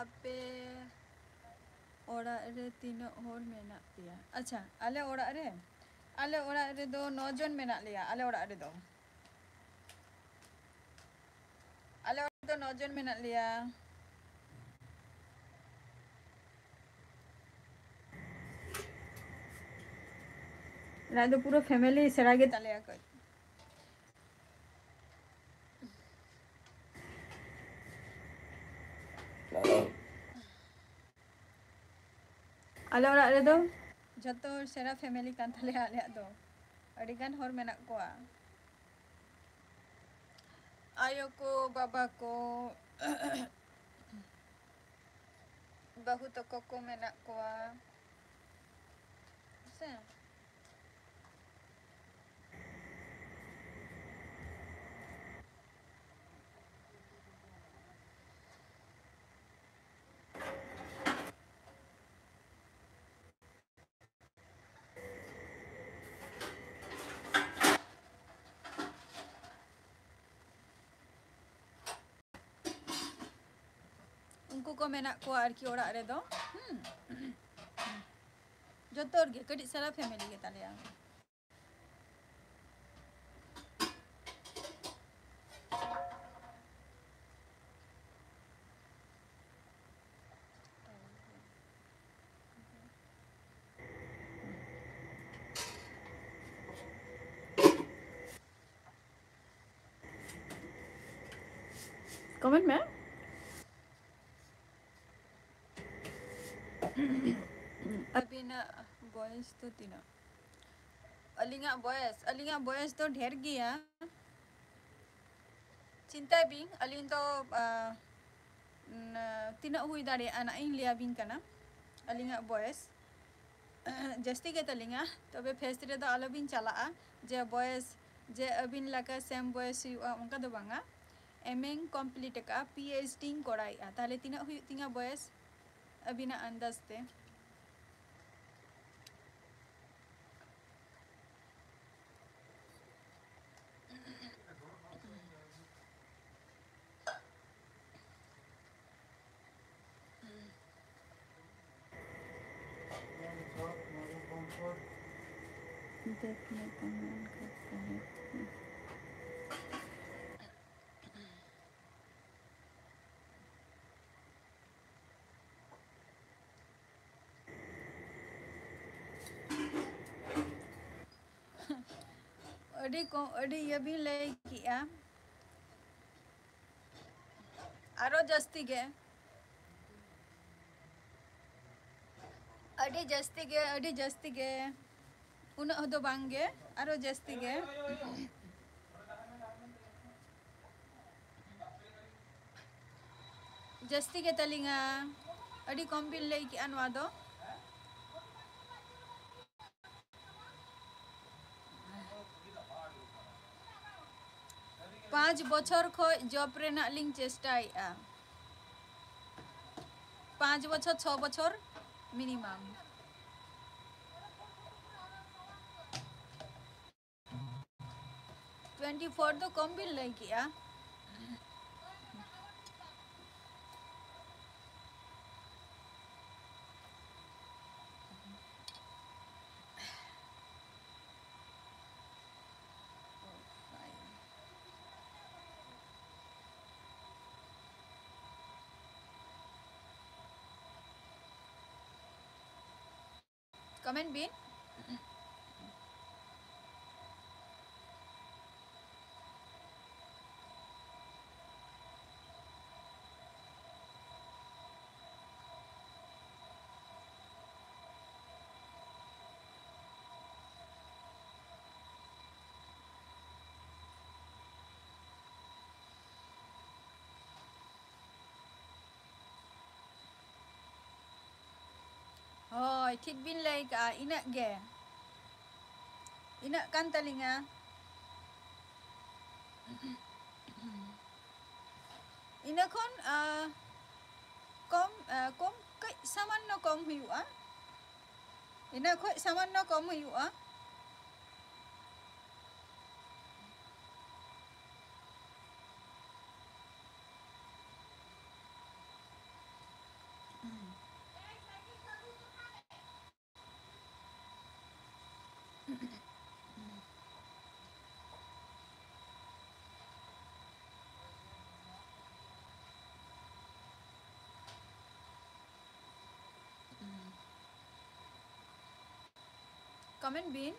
ᱟᱯᱮ ᱚᱲᱟᱜ ᱨᱮ ᱛᱤᱱᱟᱹᱜ ᱦᱚᱲ ᱢᱮᱱᱟᱜ ᱯᱮᱭᱟ? ᱟᱪᱪᱷᱟ, ᱟᱞᱮ ᱚᱲᱟᱜ ᱨᱮ, ᱟᱞᱮ ᱚᱲᱟᱜ ᱨᱮᱫᱚ ᱱᱚ ᱡᱚᱱ ᱢᱮᱱᱟᱜ ᱞᱮᱭᱟ᱾ ᱟᱞᱮ ᱚᱲᱟᱜ ᱨᱮᱫᱚ, ᱟᱞᱮ ᱚᱲᱟᱜ ᱨᱮᱫᱚ ᱱᱚ ᱡᱚᱱ ᱢᱮᱱᱟᱜ ᱞᱮᱭᱟ᱾ ᱚᱲᱟᱜ ᱫᱚ ᱯᱩᱨᱟᱹ family ᱥᱮᱬᱟ ᱜᱮ ᱛᱟᱞᱮᱭᱟ ᱠᱟᱹᱡ᱾ ᱟᱞᱮ ᱚᱲᱟᱜ ᱨᱮᱫᱚ ᱡᱷᱚᱛᱚ ᱦᱚᱲ ᱥᱮᱬᱟ family ᱠᱟᱱ ᱛᱟᱞᱮᱭᱟ ᱟᱞᱮᱭᱟᱜ ᱫᱚ᱾ ᱟᱹᱰᱤ ᱜᱟᱱ ᱦᱚᱲ ᱢᱮᱱᱟᱜ ᱠᱚᱣᱟ᱾ ᱟᱭᱳ ᱠᱚ, ᱵᱟᱵᱟ ᱠᱚ, ᱵᱟᱹᱦᱩ ᱛᱟᱠᱚ ᱠᱚ ᱢᱮᱱᱟᱜ ᱠᱚᱣᱟ᱾ ᱥᱮ? ᱩᱱᱠᱩ ᱠᱚ ᱢᱮᱱᱟᱜ ᱠᱚᱣᱟ ᱟᱨᱠᱤ ᱚᱲᱟᱜ ᱨᱮᱫᱚ᱾ ᱦᱩᱸ᱾ ᱡᱚᱛᱚ ᱦᱚᱲ ᱜᱮ ᱠᱟᱹᱴᱤᱡ ᱥᱟᱨᱟ family ᱜᱮ ᱛᱟᱞᱮᱭᱟ᱾ Comment ᱢᱮ᱾ ᱟᱹᱵᱤᱱᱟᱜ ᱵᱚᱭᱮᱥ ᱫᱚ ᱛᱤᱱᱟᱹᱜ? ᱟᱹᱞᱤᱧᱟᱜ ᱵᱚᱭᱮᱥ, ᱟᱹᱞᱤᱧᱟᱜ ᱵᱚᱭᱮᱥ ᱫᱚ ᱰᱷᱮᱨ ᱜᱮᱭᱟ᱾ ᱪᱤᱱᱛᱟᱹᱭ ᱵᱤᱱ, ᱟᱹᱞᱤᱧ ᱫᱚ, ᱟᱸ, ᱩᱸ, ᱛᱤᱱᱟᱹᱜ ᱦᱩᱭ ᱫᱟᱲᱮᱭᱟᱜᱼᱟ, ᱱᱟᱜ ᱤᱧ ᱞᱟᱹᱭ ᱟᱹᱵᱤᱱ ᱠᱟᱱᱟ᱾ ᱟᱹᱞᱤᱧᱟᱜ ᱵᱚᱭᱮᱥ ᱡᱟᱹᱥᱛᱤ ᱜᱮ ᱛᱟᱹᱞᱤᱧᱟ, ᱛᱚᱵᱮ ᱯᱷᱮᱥ ᱨᱮᱫᱚ ᱟᱞᱚᱵᱤᱱ ᱪᱟᱞᱟᱜᱼᱟ ᱡᱮ ᱵᱚᱭᱮᱥ, ᱡᱮ ᱟᱹᱵᱤᱱ ᱞᱮᱠᱟ ᱥᱮᱢ ᱵᱚᱭᱮᱥ ᱦᱩᱭᱩᱜᱼᱟ, ᱚᱱᱠᱟ ᱫᱚ ᱵᱟᱝᱟ᱾ ᱮᱢ ᱮᱧ ᱠᱚᱢᱯᱞᱤᱴ ᱟᱠᱟᱫᱼᱟ, ᱯᱤ ᱮᱭᱤᱪ ᱰᱤᱧ ᱠᱚᱨᱟᱣᱮᱫᱼᱟ, ᱛᱟᱦᱚᱞᱮ ᱛᱤᱱᱟᱹᱜ ᱦᱩᱭᱩᱜ ᱛᱤᱧᱟ ᱵᱚᱭᱮᱥ ᱟᱹᱵᱤᱱᱟᱜ ᱟᱱᱫᱟᱡᱽ ᱛᱮ? देखने को मन करता है। ᱟᱹᱰᱤ ᱠᱚ, ᱟᱹᱰᱤ ᱤᱭᱟᱹ ᱵᱤᱱ ᱞᱟᱹᱭ ᱠᱮᱜᱼᱟ᱾ ᱟᱨᱚ ᱡᱟᱹᱥᱛᱤ ᱜᱮ, ᱟᱹᱰᱤ ᱡᱟᱹᱥᱛᱤ ᱜᱮ, ᱟᱹᱰᱤ ᱡᱟᱹᱥᱛᱤ ᱜᱮ᱾ ᱩᱱᱟᱹᱜ ᱫᱚ ᱵᱟᱝ ᱜᱮ, ᱟᱨᱚ ᱡᱟᱹᱥᱛᱤ ᱜᱮ᱾ ᱡᱟᱹᱥᱛᱤ ᱜᱮ ᱛᱟᱹᱞᱤᱧᱟ, ᱟᱹᱰᱤ ᱠᱚᱢ ᱵᱤᱱ ᱞᱟᱹᱭ ᱠᱮᱜᱼᱟ ᱱᱚᱣᱟ ᱫᱚ᱾ ᱯᱟᱸᱪ ᱵᱚᱪᱷᱚᱨ ᱠᱷᱚᱡ job ᱨᱮᱱᱟᱜ ᱞᱤᱧ ᱪᱮᱥᱴᱟᱭᱮᱫᱼᱟ, ᱯᱟᱸᱪ ᱵᱚᱪᱷᱚᱨ, ᱪᱷᱚ ᱵᱚᱪᱷᱚᱨ minimum᱾ Twenty four ᱫᱚ ᱠᱚᱢ ᱵᱤᱱ ᱞᱟᱹᱭ ᱠᱮᱜᱼᱟ᱾ Comment ᱵᱤᱱ᱾ ᱦᱳᱭ, ᱴᱷᱤᱠ ᱵᱤᱱ ᱞᱟᱹᱭ ᱠᱟᱜᱼᱟ, ᱤᱱᱟᱹᱜ ᱜᱮ, ᱤᱱᱟᱹᱜ ᱠᱟᱱ ᱛᱟᱹᱞᱤᱧᱟ᱾ ᱤᱱᱟᱹ ᱠᱷᱚᱱ, ᱟ, ᱠᱚᱢ, ᱟ, ᱠᱚᱢ, ᱠᱟᱹᱡ ᱥᱟᱢᱟᱱᱱᱚ ᱠᱚᱢ ᱦᱩᱭᱩᱜᱼᱟ, ᱤᱱᱟᱹ ᱠᱷᱚᱡ ᱥᱟᱢᱟᱱᱱᱚ ᱠᱚᱢ ᱦᱩᱭᱩᱜᱼᱟ᱾ Comment ᱵᱤᱱ᱾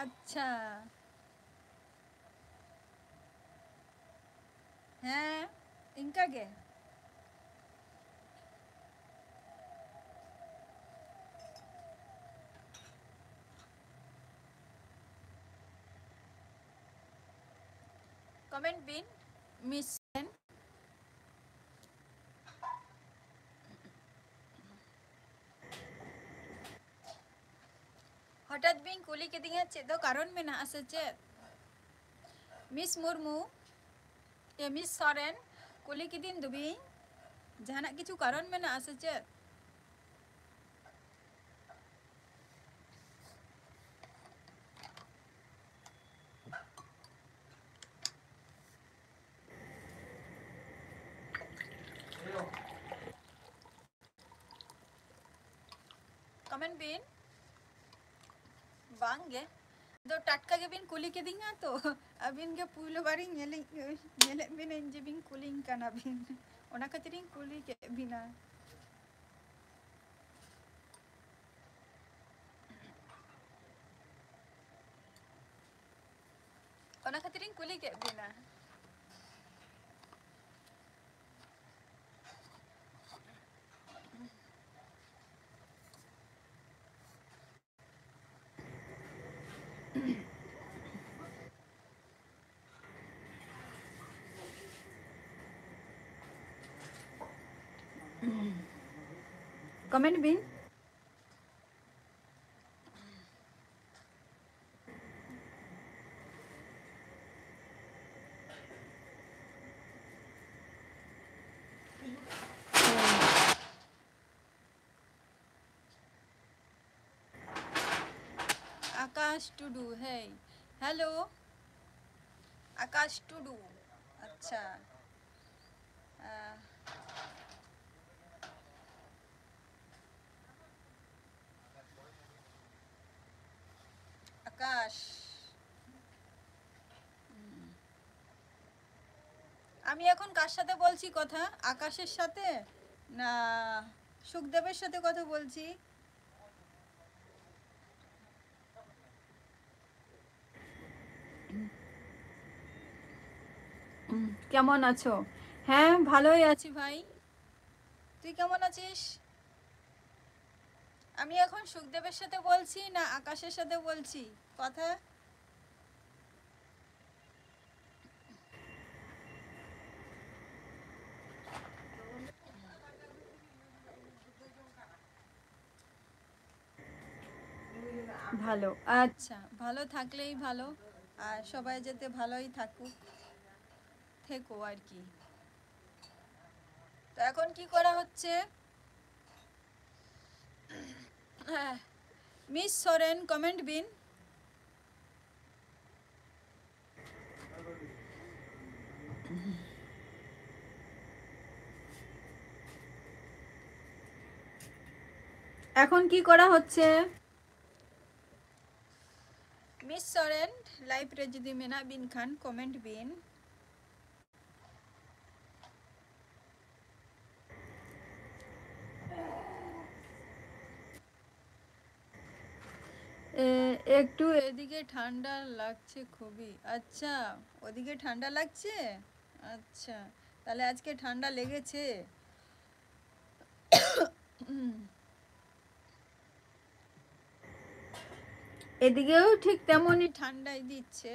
ᱟᱪᱪᱷᱟ᱾ ᱦᱮᱸ, ᱤᱱᱠᱟ ᱜᱮ᱾ Comment ᱵᱤᱱ, Miss ᱥᱚᱨᱮᱱ᱾ ᱦᱚᱴᱟᱛ ᱵᱤᱱ ᱠᱩᱞᱤ ᱠᱤᱫᱤᱧᱟ, ᱪᱮᱫ ᱫᱚ ᱠᱟᱨᱚᱱ ᱢᱮᱱᱟᱜᱼᱟ ᱥᱮ ᱪᱮᱫ? Miss ᱢᱩᱨᱢᱩ, ᱮ, Miss ᱥᱚᱨᱮᱱ, ᱠᱩᱞᱤ ᱠᱤᱫᱤᱧ ᱫᱚᱵᱤᱱ, ᱡᱟᱦᱟᱱᱟᱜ ᱠᱤᱪᱷᱩ ᱠᱟᱨᱚᱱ ᱢᱮᱱᱟᱜᱼᱟ ᱥᱮ ᱪᱮᱫ? Comment ᱵᱤᱱ᱾ ᱵᱟᱝ ᱜᱮ, ᱟᱫᱚ ᱴᱟᱴᱠᱟ ᱜᱮᱵᱤᱱ ᱠᱩᱞᱤ ᱠᱤᱫᱤᱧᱟ ᱛᱚ, ᱟᱹᱵᱤᱱ ᱜᱮ ᱯᱩᱭᱞᱩ ᱵᱟᱨᱤᱧ ᱧᱮᱞᱤᱧ, ᱧᱮᱞᱮᱫ ᱵᱤᱱᱟᱹᱧ ᱡᱮ ᱵᱤᱱ ᱠᱩᱞᱤᱧ ᱠᱟᱱᱟ ᱵᱤᱱ, ᱚᱱᱟ ᱠᱷᱟᱹᱛᱤᱨᱤᱧ ᱠᱩᱞᱤ ᱠᱮᱫ ᱵᱤᱱᱟ᱾ ᱚᱱᱟ ᱠᱷᱟᱹᱛᱤᱨᱤᱧ ᱠᱩᱞᱤ ᱠᱮᱫ ᱵᱤᱱᱟ᱾ Comment ᱵᱤᱱ᱾ আকাশ টুডু, হেই। হ্যালো। আকাশ টুডু। আচ্ছা। আহ, আকাশ। হুম। আমি এখন কার সাথে বলছি কথা? আকাশের সাথে না সুখদেবের সাথে কথা বলছি? কেমন আছো? হ্যাঁ, ভালোই আছি ভাই। তুই কেমন আছিস? আমি এখন সুখদেবের সাথে বলছি না আকাশের সাথে বলছি কথা? ভালো, আচ্ছা, ভালো থাকলেই ভালো। আর সবাই যাতে ভালোই থাকুক, থেকো আর কি। তো এখন কি করা হচ্ছে? মিস সরেন, কমেন্ট বিন। এখন কি করা হচ্ছে? মিস সরেন, লাইভ ᱨᱮ ᱡᱩᱫᱤ ᱢᱮᱱᱟᱜ ᱵᱤᱱ ᱠᱷᱟᱱ ᱠᱚᱢᱮᱱᱴ ᱵᱤᱱ᱾ এ, একটু এদিকে ঠান্ডা লাগছে খুবই। আচ্ছা, ওদিকে ঠান্ডা লাগছে? আচ্ছা, তাহলে আজকে ঠান্ডা লেগেছে। উম। এদিকেও ঠিক তেমনই ঠান্ডাই দিচ্ছে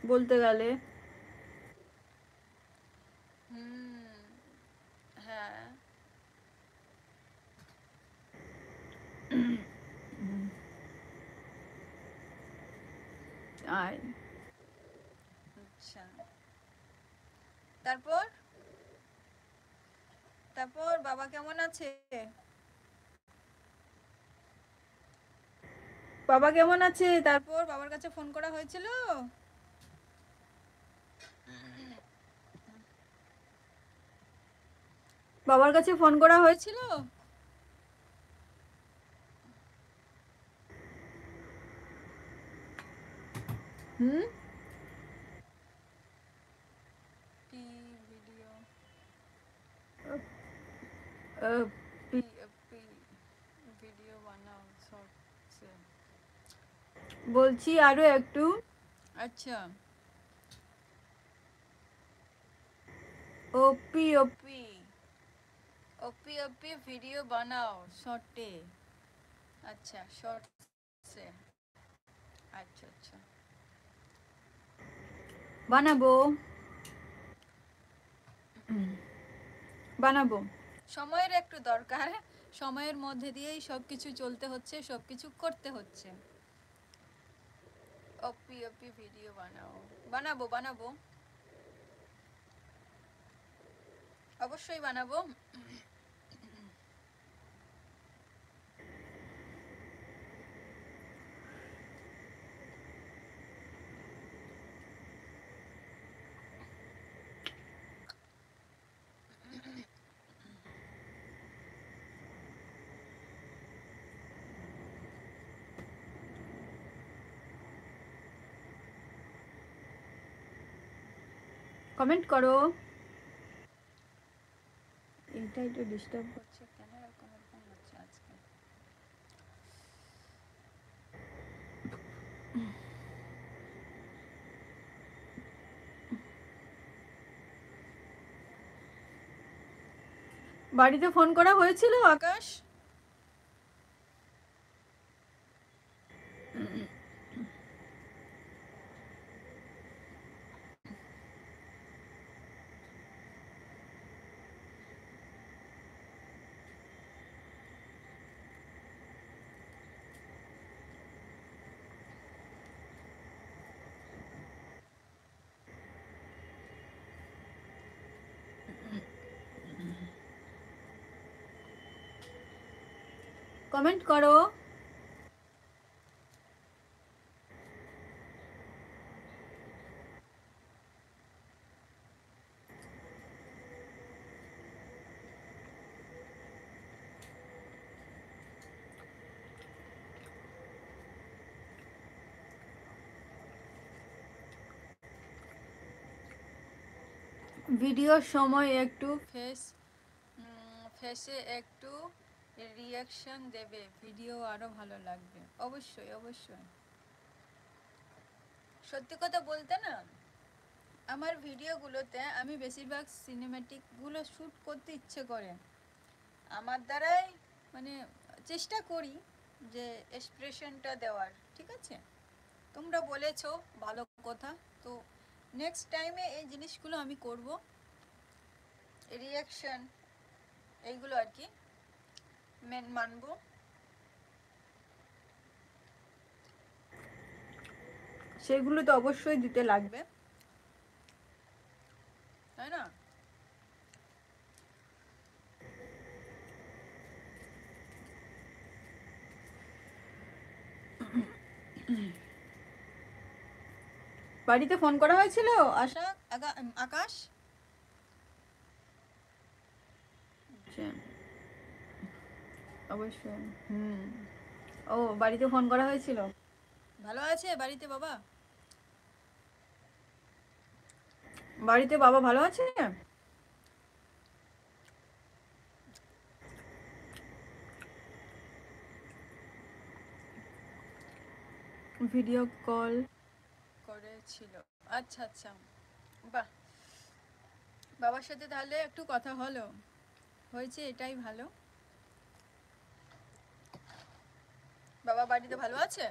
বলতে গেলে। হুম, হ্যাঁ। আয়। আচ্ছা, তারপর, তারপর বাবা কেমন আছে? বাবা কেমন আছে? তারপর বাবার কাছে ফোন করা হয়েছিল? বাবার কাছে ফোন করা হয়েছিল? হুম? কি ভিডিও? আহ, পি, পি, ভিডিও বানাও শর্টসে। বলছি আরো একটু। আচ্ছা। ওপি, ওপি, ওপি, ওপি ভিডিও বানাও শর্টে। আচ্ছা, শর্টসে। আচ্ছা, আচ্ছা। বানাবো, বানাবো। সময়ের একটু দরকার, সময়ের মধ্যে দিয়েই সব কিছু চলতে হচ্ছে, সব কিছু করতে হচ্ছে। ওপি, ওপি ভিডিও বানাও। বানাবো, বানাবো, অবশ্যই বানাবো। কমেন্ট করো। এটা একটু ডিস্টার্ব করছে, কেন এরকম এরকম হচ্ছে আজকে? বাড়িতে ফোন করা হয়েছিল, আকাশ? কমেন্ট করো। ভিডিওর সময় একটু ফেস, ফেসে একটু রিয়াকশন দেবে, ভিডিও আরও ভালো লাগবে। অবশ্যই, অবশ্যই। সত্যি কথা বলতে না, আমার ভিডিওগুলোতে আমি বেশিরভাগ সিনেম্যাটিকগুলো শ্যুট করতে ইচ্ছে করে। আমার দ্বারাই, মানে, চেষ্টা করি যে এক্সপ্রেশনটা দেওয়ার, ঠিক আছে? তোমরা বলেছো, ভালো কথা। তো নেক্সট টাইমে এই জিনিসগুলো আমি করব, রিয়াকশন, এইগুলো আর কি মেন মানবো। সেগুলো তো অবশ্যই দিতে লাগবে, তাই না? বাড়িতে ফোন করা হয়েছিল? আশা, আগা-, আকাশ? আচ্ছা। অবশ্যই। হুম। ও, বাড়িতে ফোন করা হয়েছিল? ভালো আছে বাড়িতে বাবা? বাড়িতে বাবা ভালো আছে? ভিডিও কল করেছিল। আচ্ছা, আচ্ছা। বাহ। বাবার সাথে তাহলে একটু কথা হলো। হয়েছে, এটাই ভালো। বাবা বাড়িতে ভালো আছে?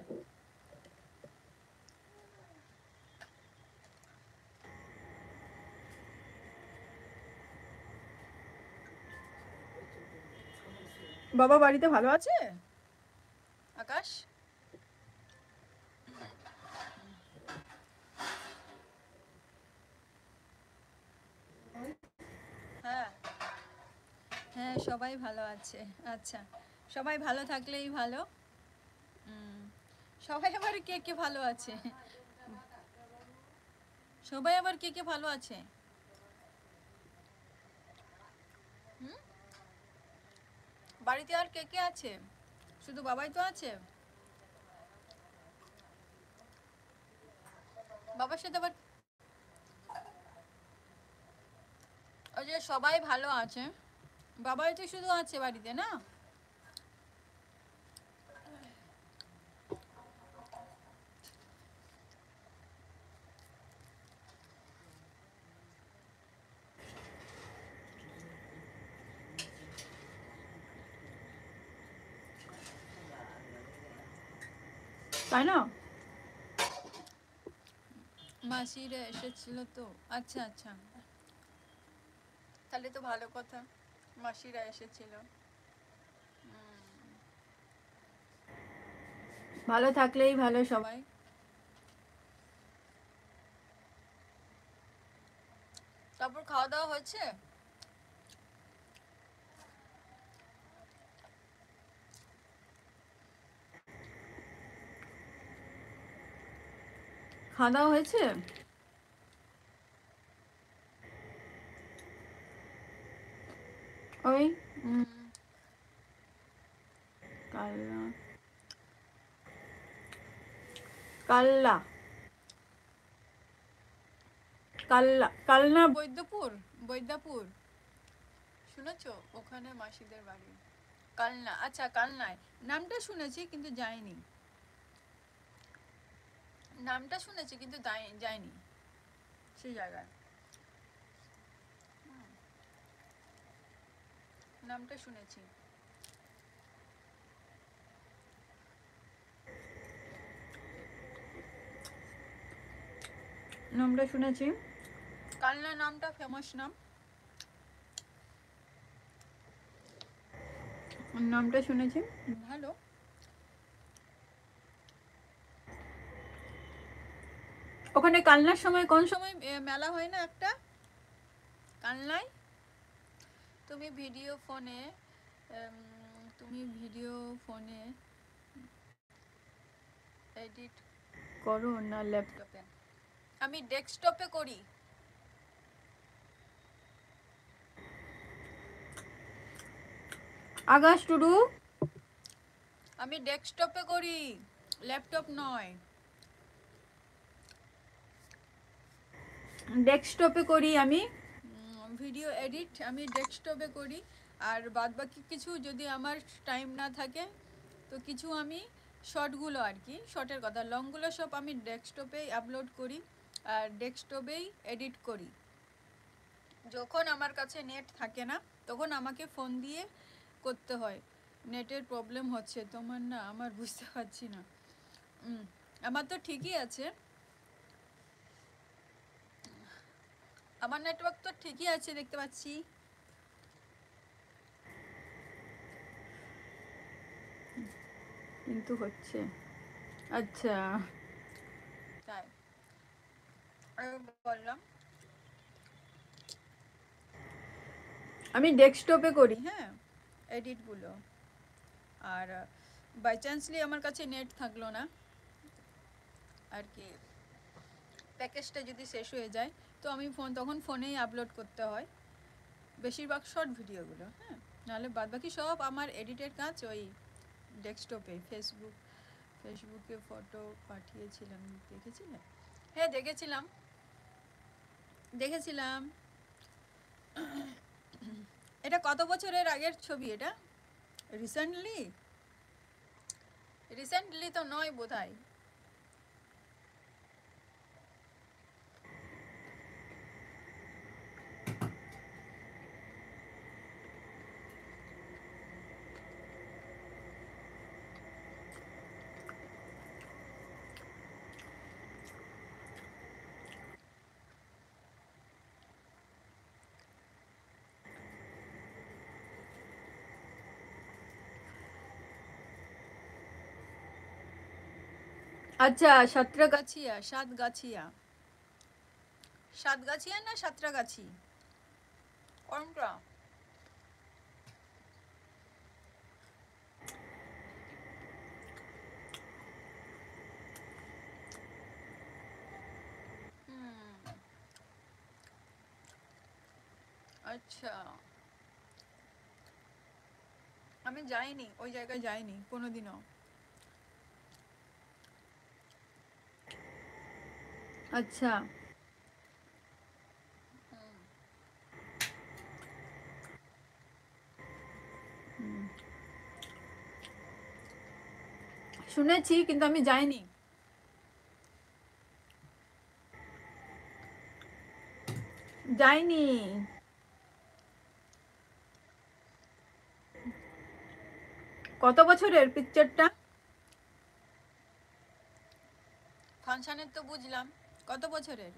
বাবা বাড়িতে ভালো আছে, আকাশ? হ্যাঁ, হ্যাঁ, সবাই ভালো আছে। আচ্ছা, সবাই ভালো থাকলেই ভালো। উম, সবাই আবার কে কে ভালো আছে? সবাই আবার কে কে ভালো আছে? হুম? বাড়িতে আর কে কে আছে? শুধু বাবাই তো আছে। বাবার সাথে আবার ওই যে সবাই ভালো আছে, বাবাই তো শুধু আছে বাড়িতে, না? তাই না? মাসিরা এসেছিল তো। আচ্ছা, আচ্ছা, তাহলে তো ভালো কথা, মাসিরা এসেছিল। হুম। ভালো থাকলেই ভালো সবাই। তারপর খাওয়া দাওয়া হয়েছে? খাওয়া দাওয়া হয়েছে? ওই, উম, কাল্লা, কাল্লা, কাল্লা, কাল্লা বৈদ্যপুর, বৈদ্যপুর। শুনেছো? ওখানে মাসিদের বাড়ি। কালনা, আচ্ছা, কালনায়। নামটা শুনেছি কিন্তু যাইনি। নামটা শুনেছি কিন্তু যাই-, যাইনি সেই জায়গায়। হুম। নামটা শুনেছি। নামটা শুনেছি। কালনা নামটা ফেমাস নাম। নামটা শুনেছি, ভালো। ওখানে কালনার সময়, কোন সময়, এ, মেলা হয় না একটা কালনায়? তুমি ভিডিও ফোনে, এম, তুমি ভিডিও ফোনে এডিট করো না ল্যাপটপে? আমি ডেস্কটপে করি। আকাশ টুডু, আমি ডেস্কটপে করি, ল্যাপটপ নয়। ডেস্কটপে করি আমি। উম, ভিডিও এডিট আমি ডেস্কটপে করি। আর বাদ বাকি কিছু যদি আমার টাইম না থাকে, তো কিছু আমি শর্টগুলো আর কি, শর্টের কথা, লংগুলো সব আমি ডেস্কটপেই আপলোড করি আর ডেস্কটপেই এডিট করি। যখন আমার কাছে নেট থাকে না, তখন আমাকে ফোন দিয়ে করতে হয়। নেটের প্রবলেম হচ্ছে তোমার? না, আমার বুঝতে পারছি না। উম, আমার তো ঠিকই আছে, আমার নেটওয়ার্ক তো ঠিকই আছে, দেখতে পাচ্ছি। কিন্তু হচ্ছে, আচ্ছা, তাই আমি বললাম, আমি ডেস্কটপে করি, হ্যাঁ, এডিটগুলো। আর বাই চান্সলি আমার কাছে নেট থাকলো না আর কি, প্যাকেজটা যদি শেষ হয়ে যায়, তো আমি ফোন, তখন ফোনেই আপলোড করতে হয় বেশিরভাগ শর্ট ভিডিওগুলো, হ্যাঁ। নাহলে বাদ বাকি সব আমার এডিটের কাজ ওই ডেস্কটপে। ফেসবুক, ফেসবুকে ফটো পাঠিয়েছিলাম, দেখেছিলে? হ্যাঁ, দেখেছিলাম, দেখেছিলাম। এটা কত বছরের আগের ছবি এটা? রিসেন্টলি? রিসেন্টলি তো নয় বোধহয়। আচ্ছা, সাতরাগাছিয়া, সাতগাছিয়া, সাতগাছিয়া না সাতরাগাছি, কোনটা? হুম, আচ্ছা, আমি যাইনি, ওই জায়গায় যাইনি কোনোদিনও। আচ্ছা। হুম। শুনেছি, কিন্তু আমি যাইনি। যাইনি। কত বছরের পিকচারটা? ফাংশনের তো বুঝলাম, কত বছরের?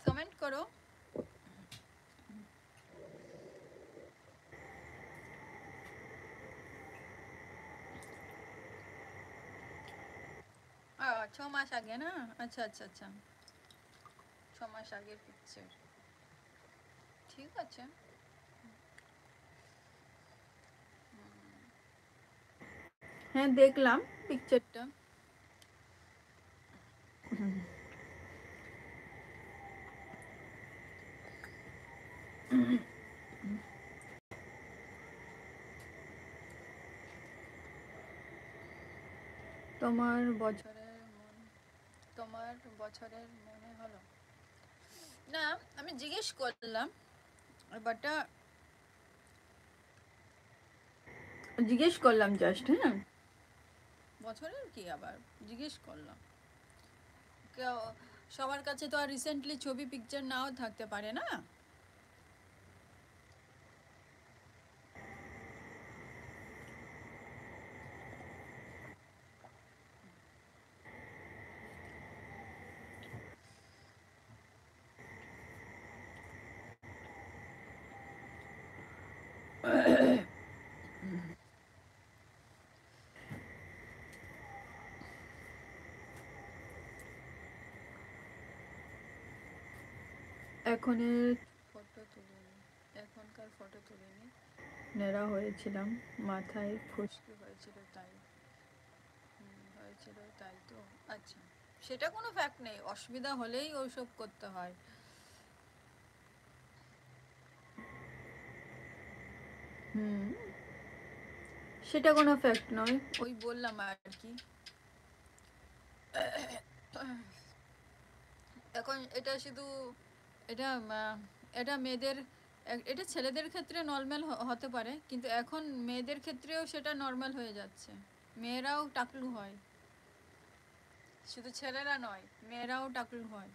কমেন্ট করো। আহ, ছ মাস আগে না? আচ্ছা, আচ্ছা, আচ্ছা। ছ মাস আগের পিকচার। ঠিক আছে। হ্যাঁ, দেখলাম পিকচারটা। তোমার বছরের মন, তোমার বছরের মনে হলো না। আমি জিজ্ঞেস করলাম, বাট জিজ্ঞেস করলাম জাস্ট। হ্যাঁ, বছরের কি আবার জিজ্ঞেস করলাম। কেউ, সবার কাছে তো আর রিসেন্টলি ছবি পিকচার নাও থাকতে পারে না। এখনের ফটো তুলে নিই। এখন কার ফটো তুলিনি। ন্যাড়া হয়েছিলাম, মাথায় খুশকি হয়েছিল তাই। হুম, হয়েছিল তাই তো। আচ্ছা, সেটা কোনো ফ্যাক্ট নেই, অসুবিধা হলেই ওইসব করতে হয়। হুম, সেটা কোনো ফ্যাক্ট নয়, ওই বললাম আর কি। এখন এটা শুধু, এটা আহ, এটা মেয়েদের, এটা ছেলেদের ক্ষেত্রে নর্মাল হতে পারে, কিন্তু এখন মেয়েদের ক্ষেত্রেও সেটা নর্মাল হয়ে যাচ্ছে। মেয়েরাও টাকলু হয়, শুধু ছেলেরা নয়, মেয়েরাও টাকলু হয়।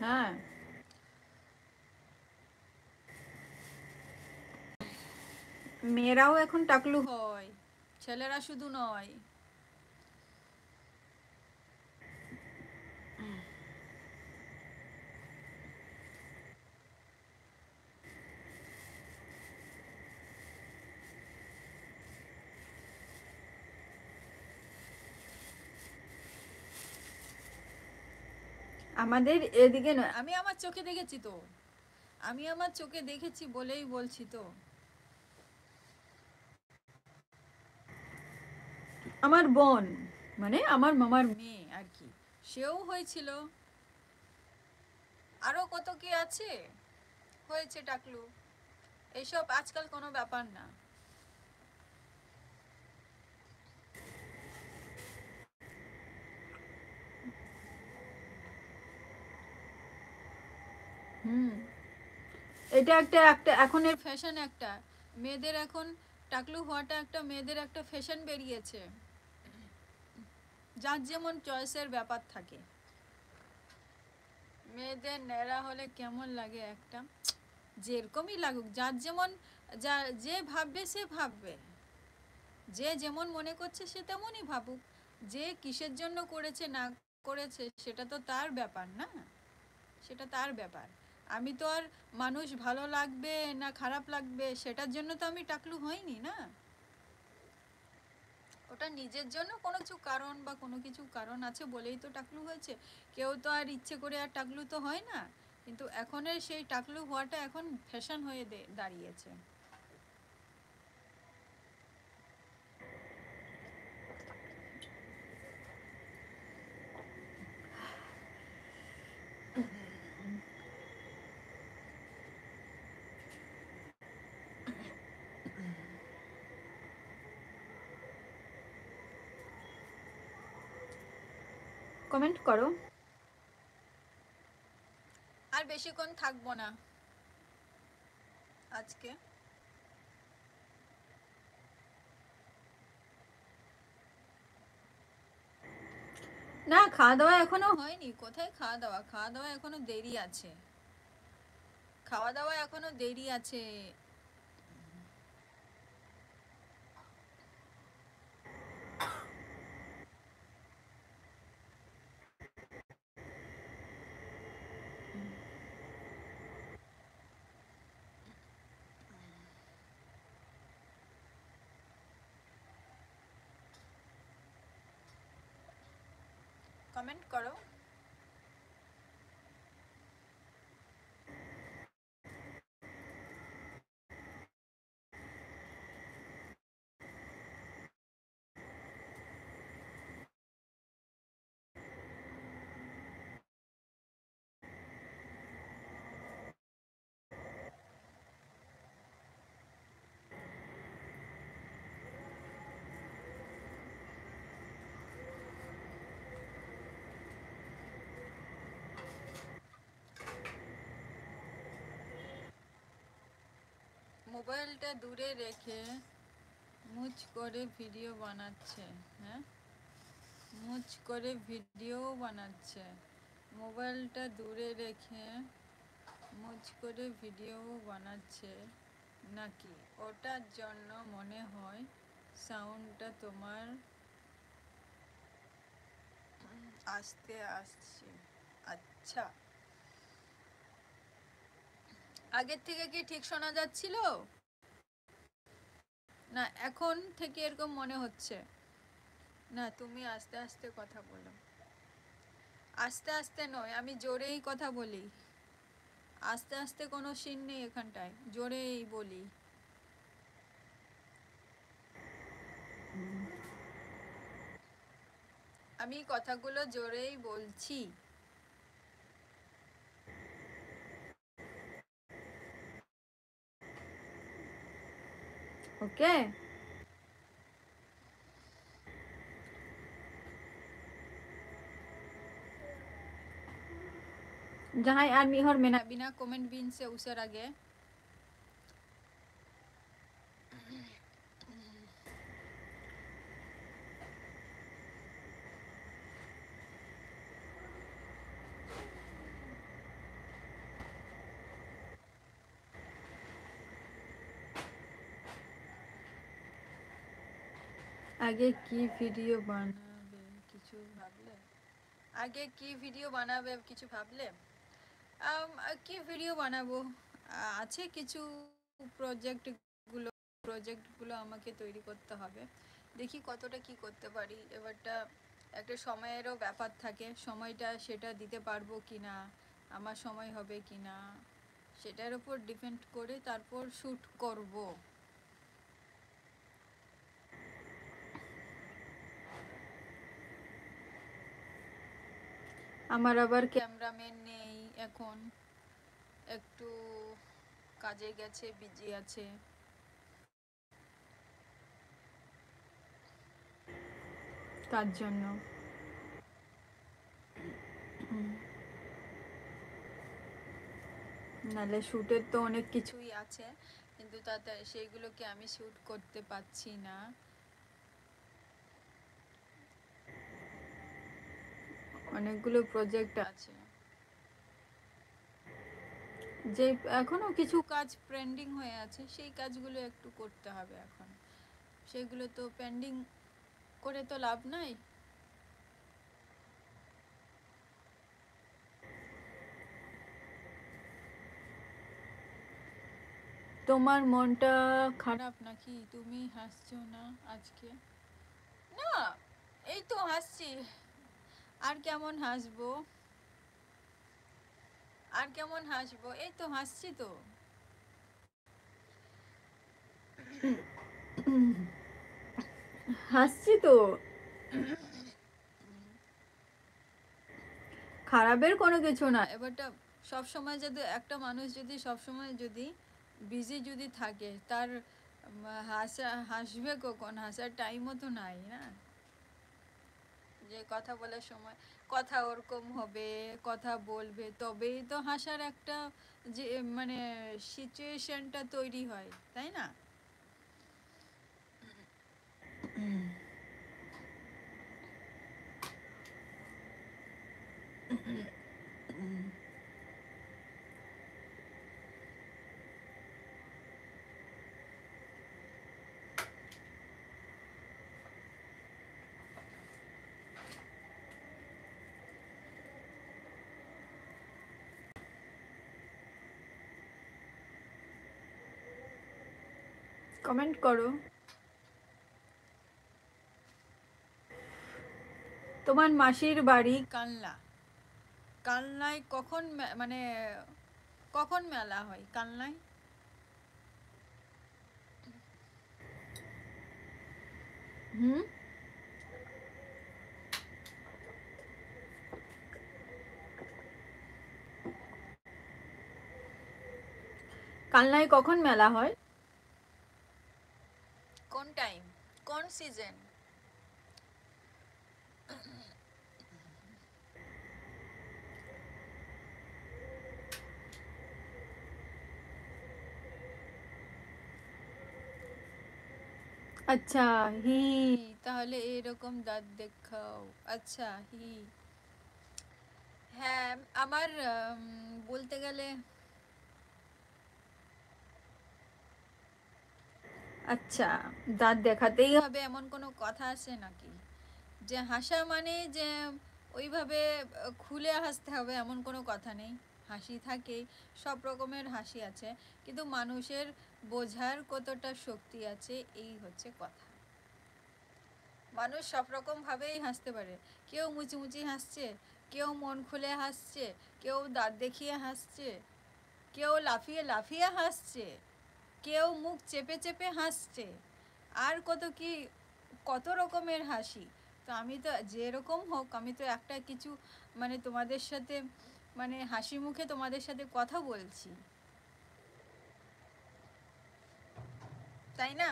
হ্যাঁ, মেয়েরাও এখন টাকলু হয়, ছেলেরা শুধু নয়। আমাদের এদিকে নয়, আমি আমার চোখে দেখেছি তো, আমি আমার চোখে দেখেছি বলেই বলছি তো। আমার বোন, মানে আমার মামার মেয়ে আর কি, সেও হয়েছিল। আরও কত কি আছে, হয়েছে টাকলু। এইসব আজকাল কোনো ব্যাপার না। হুম, এটা একটা, একটা এখন এর ফ্যাশন একটা, মেয়েদের এখন টাকলু হওয়াটা একটা মেয়েদের একটা ফ্যাশন বেরিয়েছে। যার যেমন চয়েসের ব্যাপার থাকে। মেয়েদের ন্যাড়া হলে কেমন লাগে একটা, যেরকমই লাগুক, যার যেমন, যা, যে ভাববে সে ভাববে, যে যেমন মনে করছে সে তেমনই ভাবুক। যে কিসের জন্য করেছে না করেছে সেটা তো তার ব্যাপার না, সেটা তার ব্যাপার। আমি তো আর মানুষ ভালো লাগবে না খারাপ লাগবে সেটার জন্য তো আমি টাকলু হইনি না। ওটা নিজের জন্য কোনো কিছু কারণ বা কোনো কিছু কারণ আছে বলেই তো টাকলু হয়েছে। কেউ তো আর ইচ্ছে করে আর টাকলু তো হয় না, কিন্তু এখনের সেই টাকলু হওয়াটা এখন ফ্যাশন হয়ে দে- দাঁড়িয়েছে। কমেন্ট করো। আর বেশিক্ষণ থাকবো না আজকে। না, খাওয়া দাওয়া এখনো হয়নি। কোথায় খাওয়া দাওয়া? খাওয়া দাওয়া এখনো দেরি আছে। খাওয়া দাওয়া এখনো দেরি আছে। কমেন্ট করো। মোবাইলটা দূরে রেখে মুচ করে ভিডিও বানাচ্ছে। হ্যাঁ, মুচ করে ভিডিও বানাচ্ছে। মোবাইলটা দূরে রেখে মুচ করে ভিডিও বানাচ্ছে নাকি? ওটার জন্য মনে হয় সাউন্ডটা তোমার আস্তে আসছে। আচ্ছা, আগের থেকে কি ঠিক শোনা যাচ্ছিল? না, এখন থেকে এরকম মনে হচ্ছে। না, তুমি আস্তে আস্তে কথা বলো। আস্তে আস্তে নয়, আমি জোরেই কথা বলি। আস্তে আস্তে কোনো সিন নেই এখানটায়, জোরেই বলি। আমি কথাগুলো জোরেই বলছি। ওকে। ᱡᱟᱦᱟᱸᱭ ᱟᱨ ᱢᱤᱫ ᱦᱚᱲ ᱢᱮᱱᱟᱜ ᱵᱤᱱᱟ, ᱠᱚᱢᱮᱱᱴ ᱵᱤᱱ ᱥᱮ ᱩᱥᱟᱹᱨᱟ ᱜᱮ᱾ আগে কি ভিডিও বানাবে কিছু ভাবলে? আগে কি ভিডিও বানাবে কিছু ভাবলে? আম, আ, কি ভিডিও বানাবো? আ, আছে কিছু প্রজেক্ট গুলো, প্রজেক্ট গুলো আমাকে তৈরি করতে হবে। দেখি কতটা কি করতে পারি। এবারটা একটা সময়েরও ব্যাপার থাকে, সময়টা সেটা দিতে পারবো কি না, আমার সময় হবে কি না, সেটার উপর ডিপেন্ড করে তারপর শ্যুট করব। আমার আবার ক্যামেরাম্যান নেই এখন, একটু কাজে গেছে, বিজি আছে, তার জন্য। নাহলে শ্যুটের তো অনেক কিছুই আছে, কিন্তু তাতে সেইগুলোকে আমি শ্যুট করতে পারছি না। অনেকগুলো প্রজেক্ট আছে, যে এখনো কিছু কাজ পেন্ডিং হয়ে আছে, সেই কাজগুলো একটু করতে হবে এখন। সেগুলো তো পেন্ডিং করে তো লাভ নাই। তোমার মনটা খারাপ নাকি? তুমি হাসছো না আজকে? না, এই তো হাসছি, আর কেমন হাসবো? আর কেমন হাসবো? এই তো হাসছি তো। হাসছি তো। খারাপের কোনো কিছু না। এবারটা সব সময় যদি একটা মানুষ যদি সব সময় যদি বিজি যদি থাকে, তার, উম, হাসা, হাসবে কখন? হাসার টাইমও তো নাই না। যে কথা বলার সময় কথা ওরকম হবে, কথা বলবে, তবেই তো হাসার একটা যে, মানে, সিচুয়েশনটা তৈরি হয়, তাই না? কমেন্ট করো। তোমার মাসির বাড়ি কালনা। কালনায় কখন মে-, মানে, কখন মেলা হয় কালনায়? হুম? কালনায় কখন মেলা হয়? কোন টাইম? কোন সিজন? আচ্ছা, হি, তাহলে এরকম দাঁত দেখাও। আচ্ছা, হি। হ্যাঁ, আমার, উম, বলতে গেলে, আচ্ছা, দাঁত দেখাতেই হবে এমন কোনো কথা আছে নাকি? যে হাসা মানে যে ওইভাবে, আহ, খুলে হাসতে হবে এমন কোনো কথা নেই। হাসি থাকেই, সব রকমের হাসি আছে, কিন্তু মানুষের বোঝার কতটা শক্তি আছে, এই হচ্ছে কথা। মানুষ সব রকম ভাবেই হাসতে পারে। কেউ মুচি মুচি হাসছে, কেউ মন খুলে হাসছে, কেউ দাঁত দেখিয়ে হাসছে, কেউ লাফিয়ে লাফিয়ে হাসছে, কেউ মুখ চেপে চেপে হাসছে, আর কত কি, কত রকমের হাসি। তো আমি তো যেরকম হোক, আমি তো একটা কিছু, মানে, তোমাদের সাথে, মানে, হাসি মুখে তোমাদের সাথে কথা বলছি, তাই না?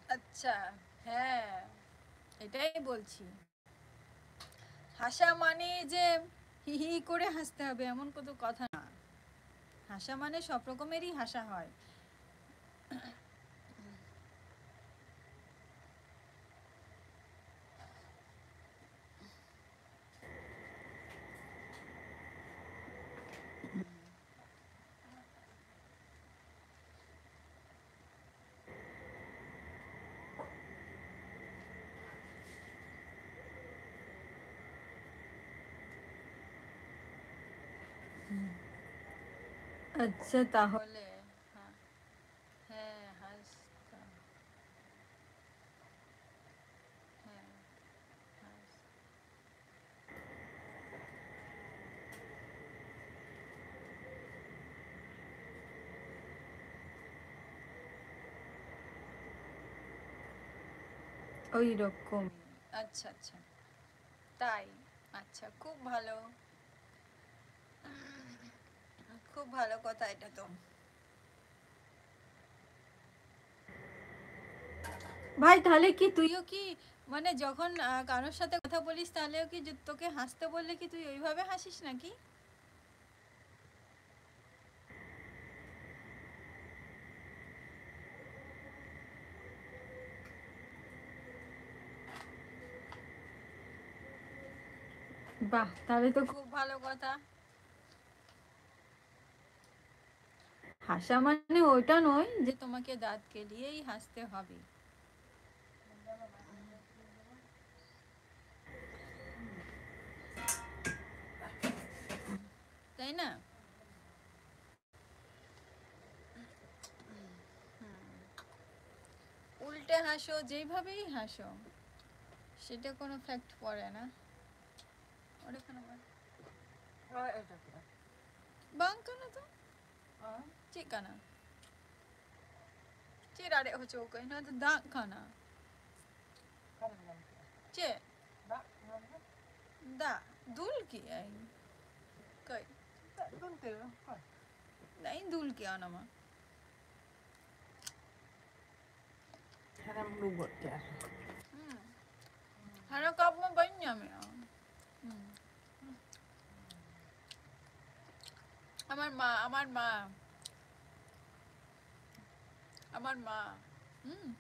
আচ্ছা, হ্যাঁ, এটাই বলছি। হাসা মানে যে হি হি করে হাসতে হবে, এমন কোনো কথা না। হাসা মানে সব রকমেরই হাসা হয়। আচ্ছা, তাহলে। হ্যাঁ, হ্যাঁ, হাসতাম। হ্যাঁ, হাস- ওই রকম। আচ্ছা, আচ্ছা, তাই। আচ্ছা, খুব ভালো, খুব ভালো কথা এটা তো। ভাই, তাহলে কি তুইও কি, মানে, যখন আহ, কারোর সাথে কথা বলিস, তাহলেও কি যে তোকে হাসতে বললে কি তুই ওইভাবে হাসিস নাকি? বাহ, তাহলে তো খুব ভালো কথা। হাসা মানে ওইটা নয় যে তোমাকে দাঁত কেলিয়েই হাসতে হবে। তাই না? হুম। উল্টে হাসো, যেভাবেই হাসো, সেটা কোনো ফ্যাক্ট পড়ে না। ᱚᱸᱰᱮ ᱠᱷᱚᱱ ᱟᱵᱟᱨ ᱦᱳᱭ, ᱮᱴᱟᱜ ᱠᱚ᱾ ᱵᱟᱝ ᱠᱟᱱᱟ ᱛᱚ᱾ ᱦᱳᱭ᱾ ᱪᱮᱫ ᱠᱟᱱᱟ? ᱪᱮᱫ ᱨᱟᱲᱮᱡ ᱦᱚᱪᱚ ᱠᱟᱜ? ᱱᱚᱣᱟ ᱫᱚ ᱫᱟᱜ ᱠᱟᱱᱟ᱾ ᱚᱠᱟᱨᱮᱢ ᱧᱟᱢ ᱠᱮᱫᱟ? ᱪᱮᱫ? ᱫᱟᱜ ᱧᱟᱢ ᱠᱮᱫᱟ? ᱫᱟᱜ ᱫᱩᱞ ᱠᱮᱜᱼᱟᱹᱧ᱾ ᱠᱟᱹᱡ᱾ ᱫᱟᱜ ᱫᱩᱞ ᱠᱮᱫᱟ? ᱚᱠᱚᱭ? ᱫᱟᱜ ᱤᱧ ᱫᱩᱞ ᱠᱮᱜᱼᱟ ᱚᱱᱟ ᱢᱟ᱾ ᱦᱟᱱᱮᱢ ᱩᱰᱩᱠ ᱜᱚᱫ ᱠᱮᱜᱼᱟ᱾ ᱦᱩᱸ᱾ ᱦᱟᱱᱟ ᱠᱟᱯ ᱢᱟ ᱵᱟᱹᱧ ᱧᱟᱢᱮᱜᱼᱟ᱾ ᱦᱩᱸ᱾ ᱟᱢᱟᱨ ᱢᱟ, ᱟᱢᱟᱨ ᱢᱟ, ᱟᱢᱟᱨ ᱢᱟ᱾ ᱦᱩᱸ᱾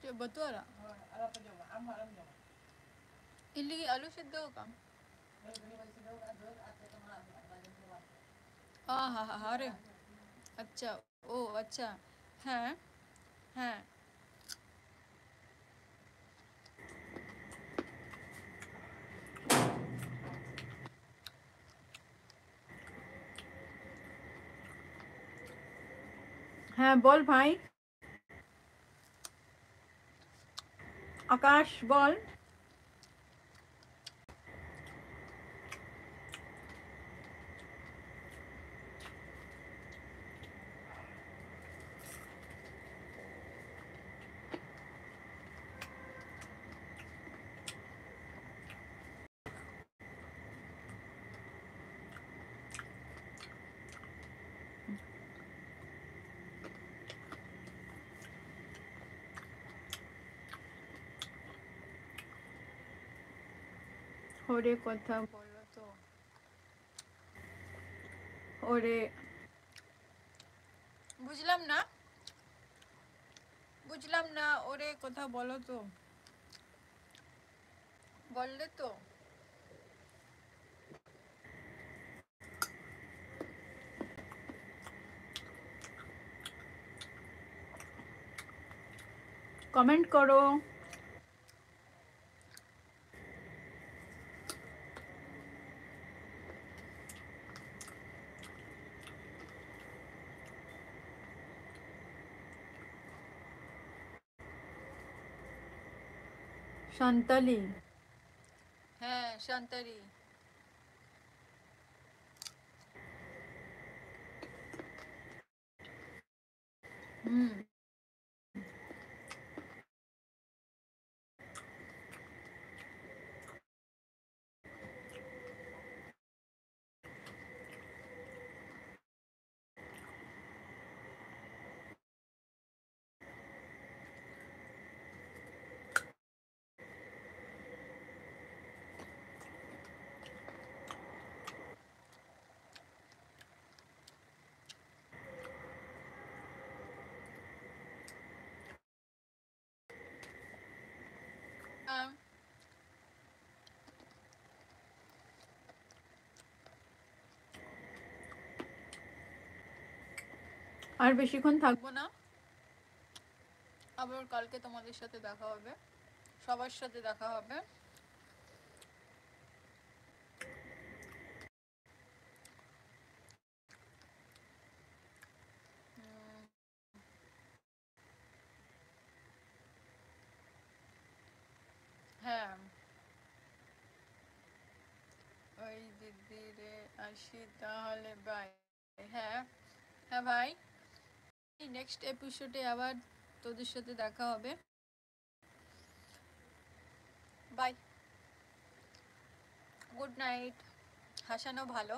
ᱪᱮᱫ ᱵᱟᱹᱛᱩ ᱟᱲᱟᱜ? ᱤᱧ ᱞᱟᱹᱜᱤᱫ ᱟᱹᱞᱩ ᱥᱤᱫᱷᱟᱹᱣ ᱠᱟᱜ ᱟᱢ᱾ ᱦᱟ, ᱦᱟ, ᱦᱟ, ᱦᱟ, ᱨᱮ᱾ ᱟᱪᱪᱷᱟ, ᱳ, ᱟᱪᱪᱷᱟ᱾ ᱦᱮᱸ, ᱦᱮᱸ᱾ ᱦᱮᱸ, ᱵᱚᱞ ᱵᱷᱟᱭ᱾ ᱟᱠᱟᱥ, ᱵᱚᱞ᱾ ওরে কথা বলো তো। ওরে, বুঝলাম না, বুঝলাম না। ওরে কথা বলো তো। বললে তো। কমেন্ট করো। সান্তালি। হ্যাঁ, সান্তালি। হুম। আর বেশিক্ষণ থাকবো না, আবার কালকে তোমাদের সাথে দেখা হবে, সবার সাথে দেখা হবে। হ্যাঁ, ওই দিদি রে, আসি তাহলে, বাই। হ্যাঁ, হ্যাঁ ভাই, নেক্সট এপিসোডে আবার তোদের সাথে দেখা হবে। By, good night. হাসানো ভালো।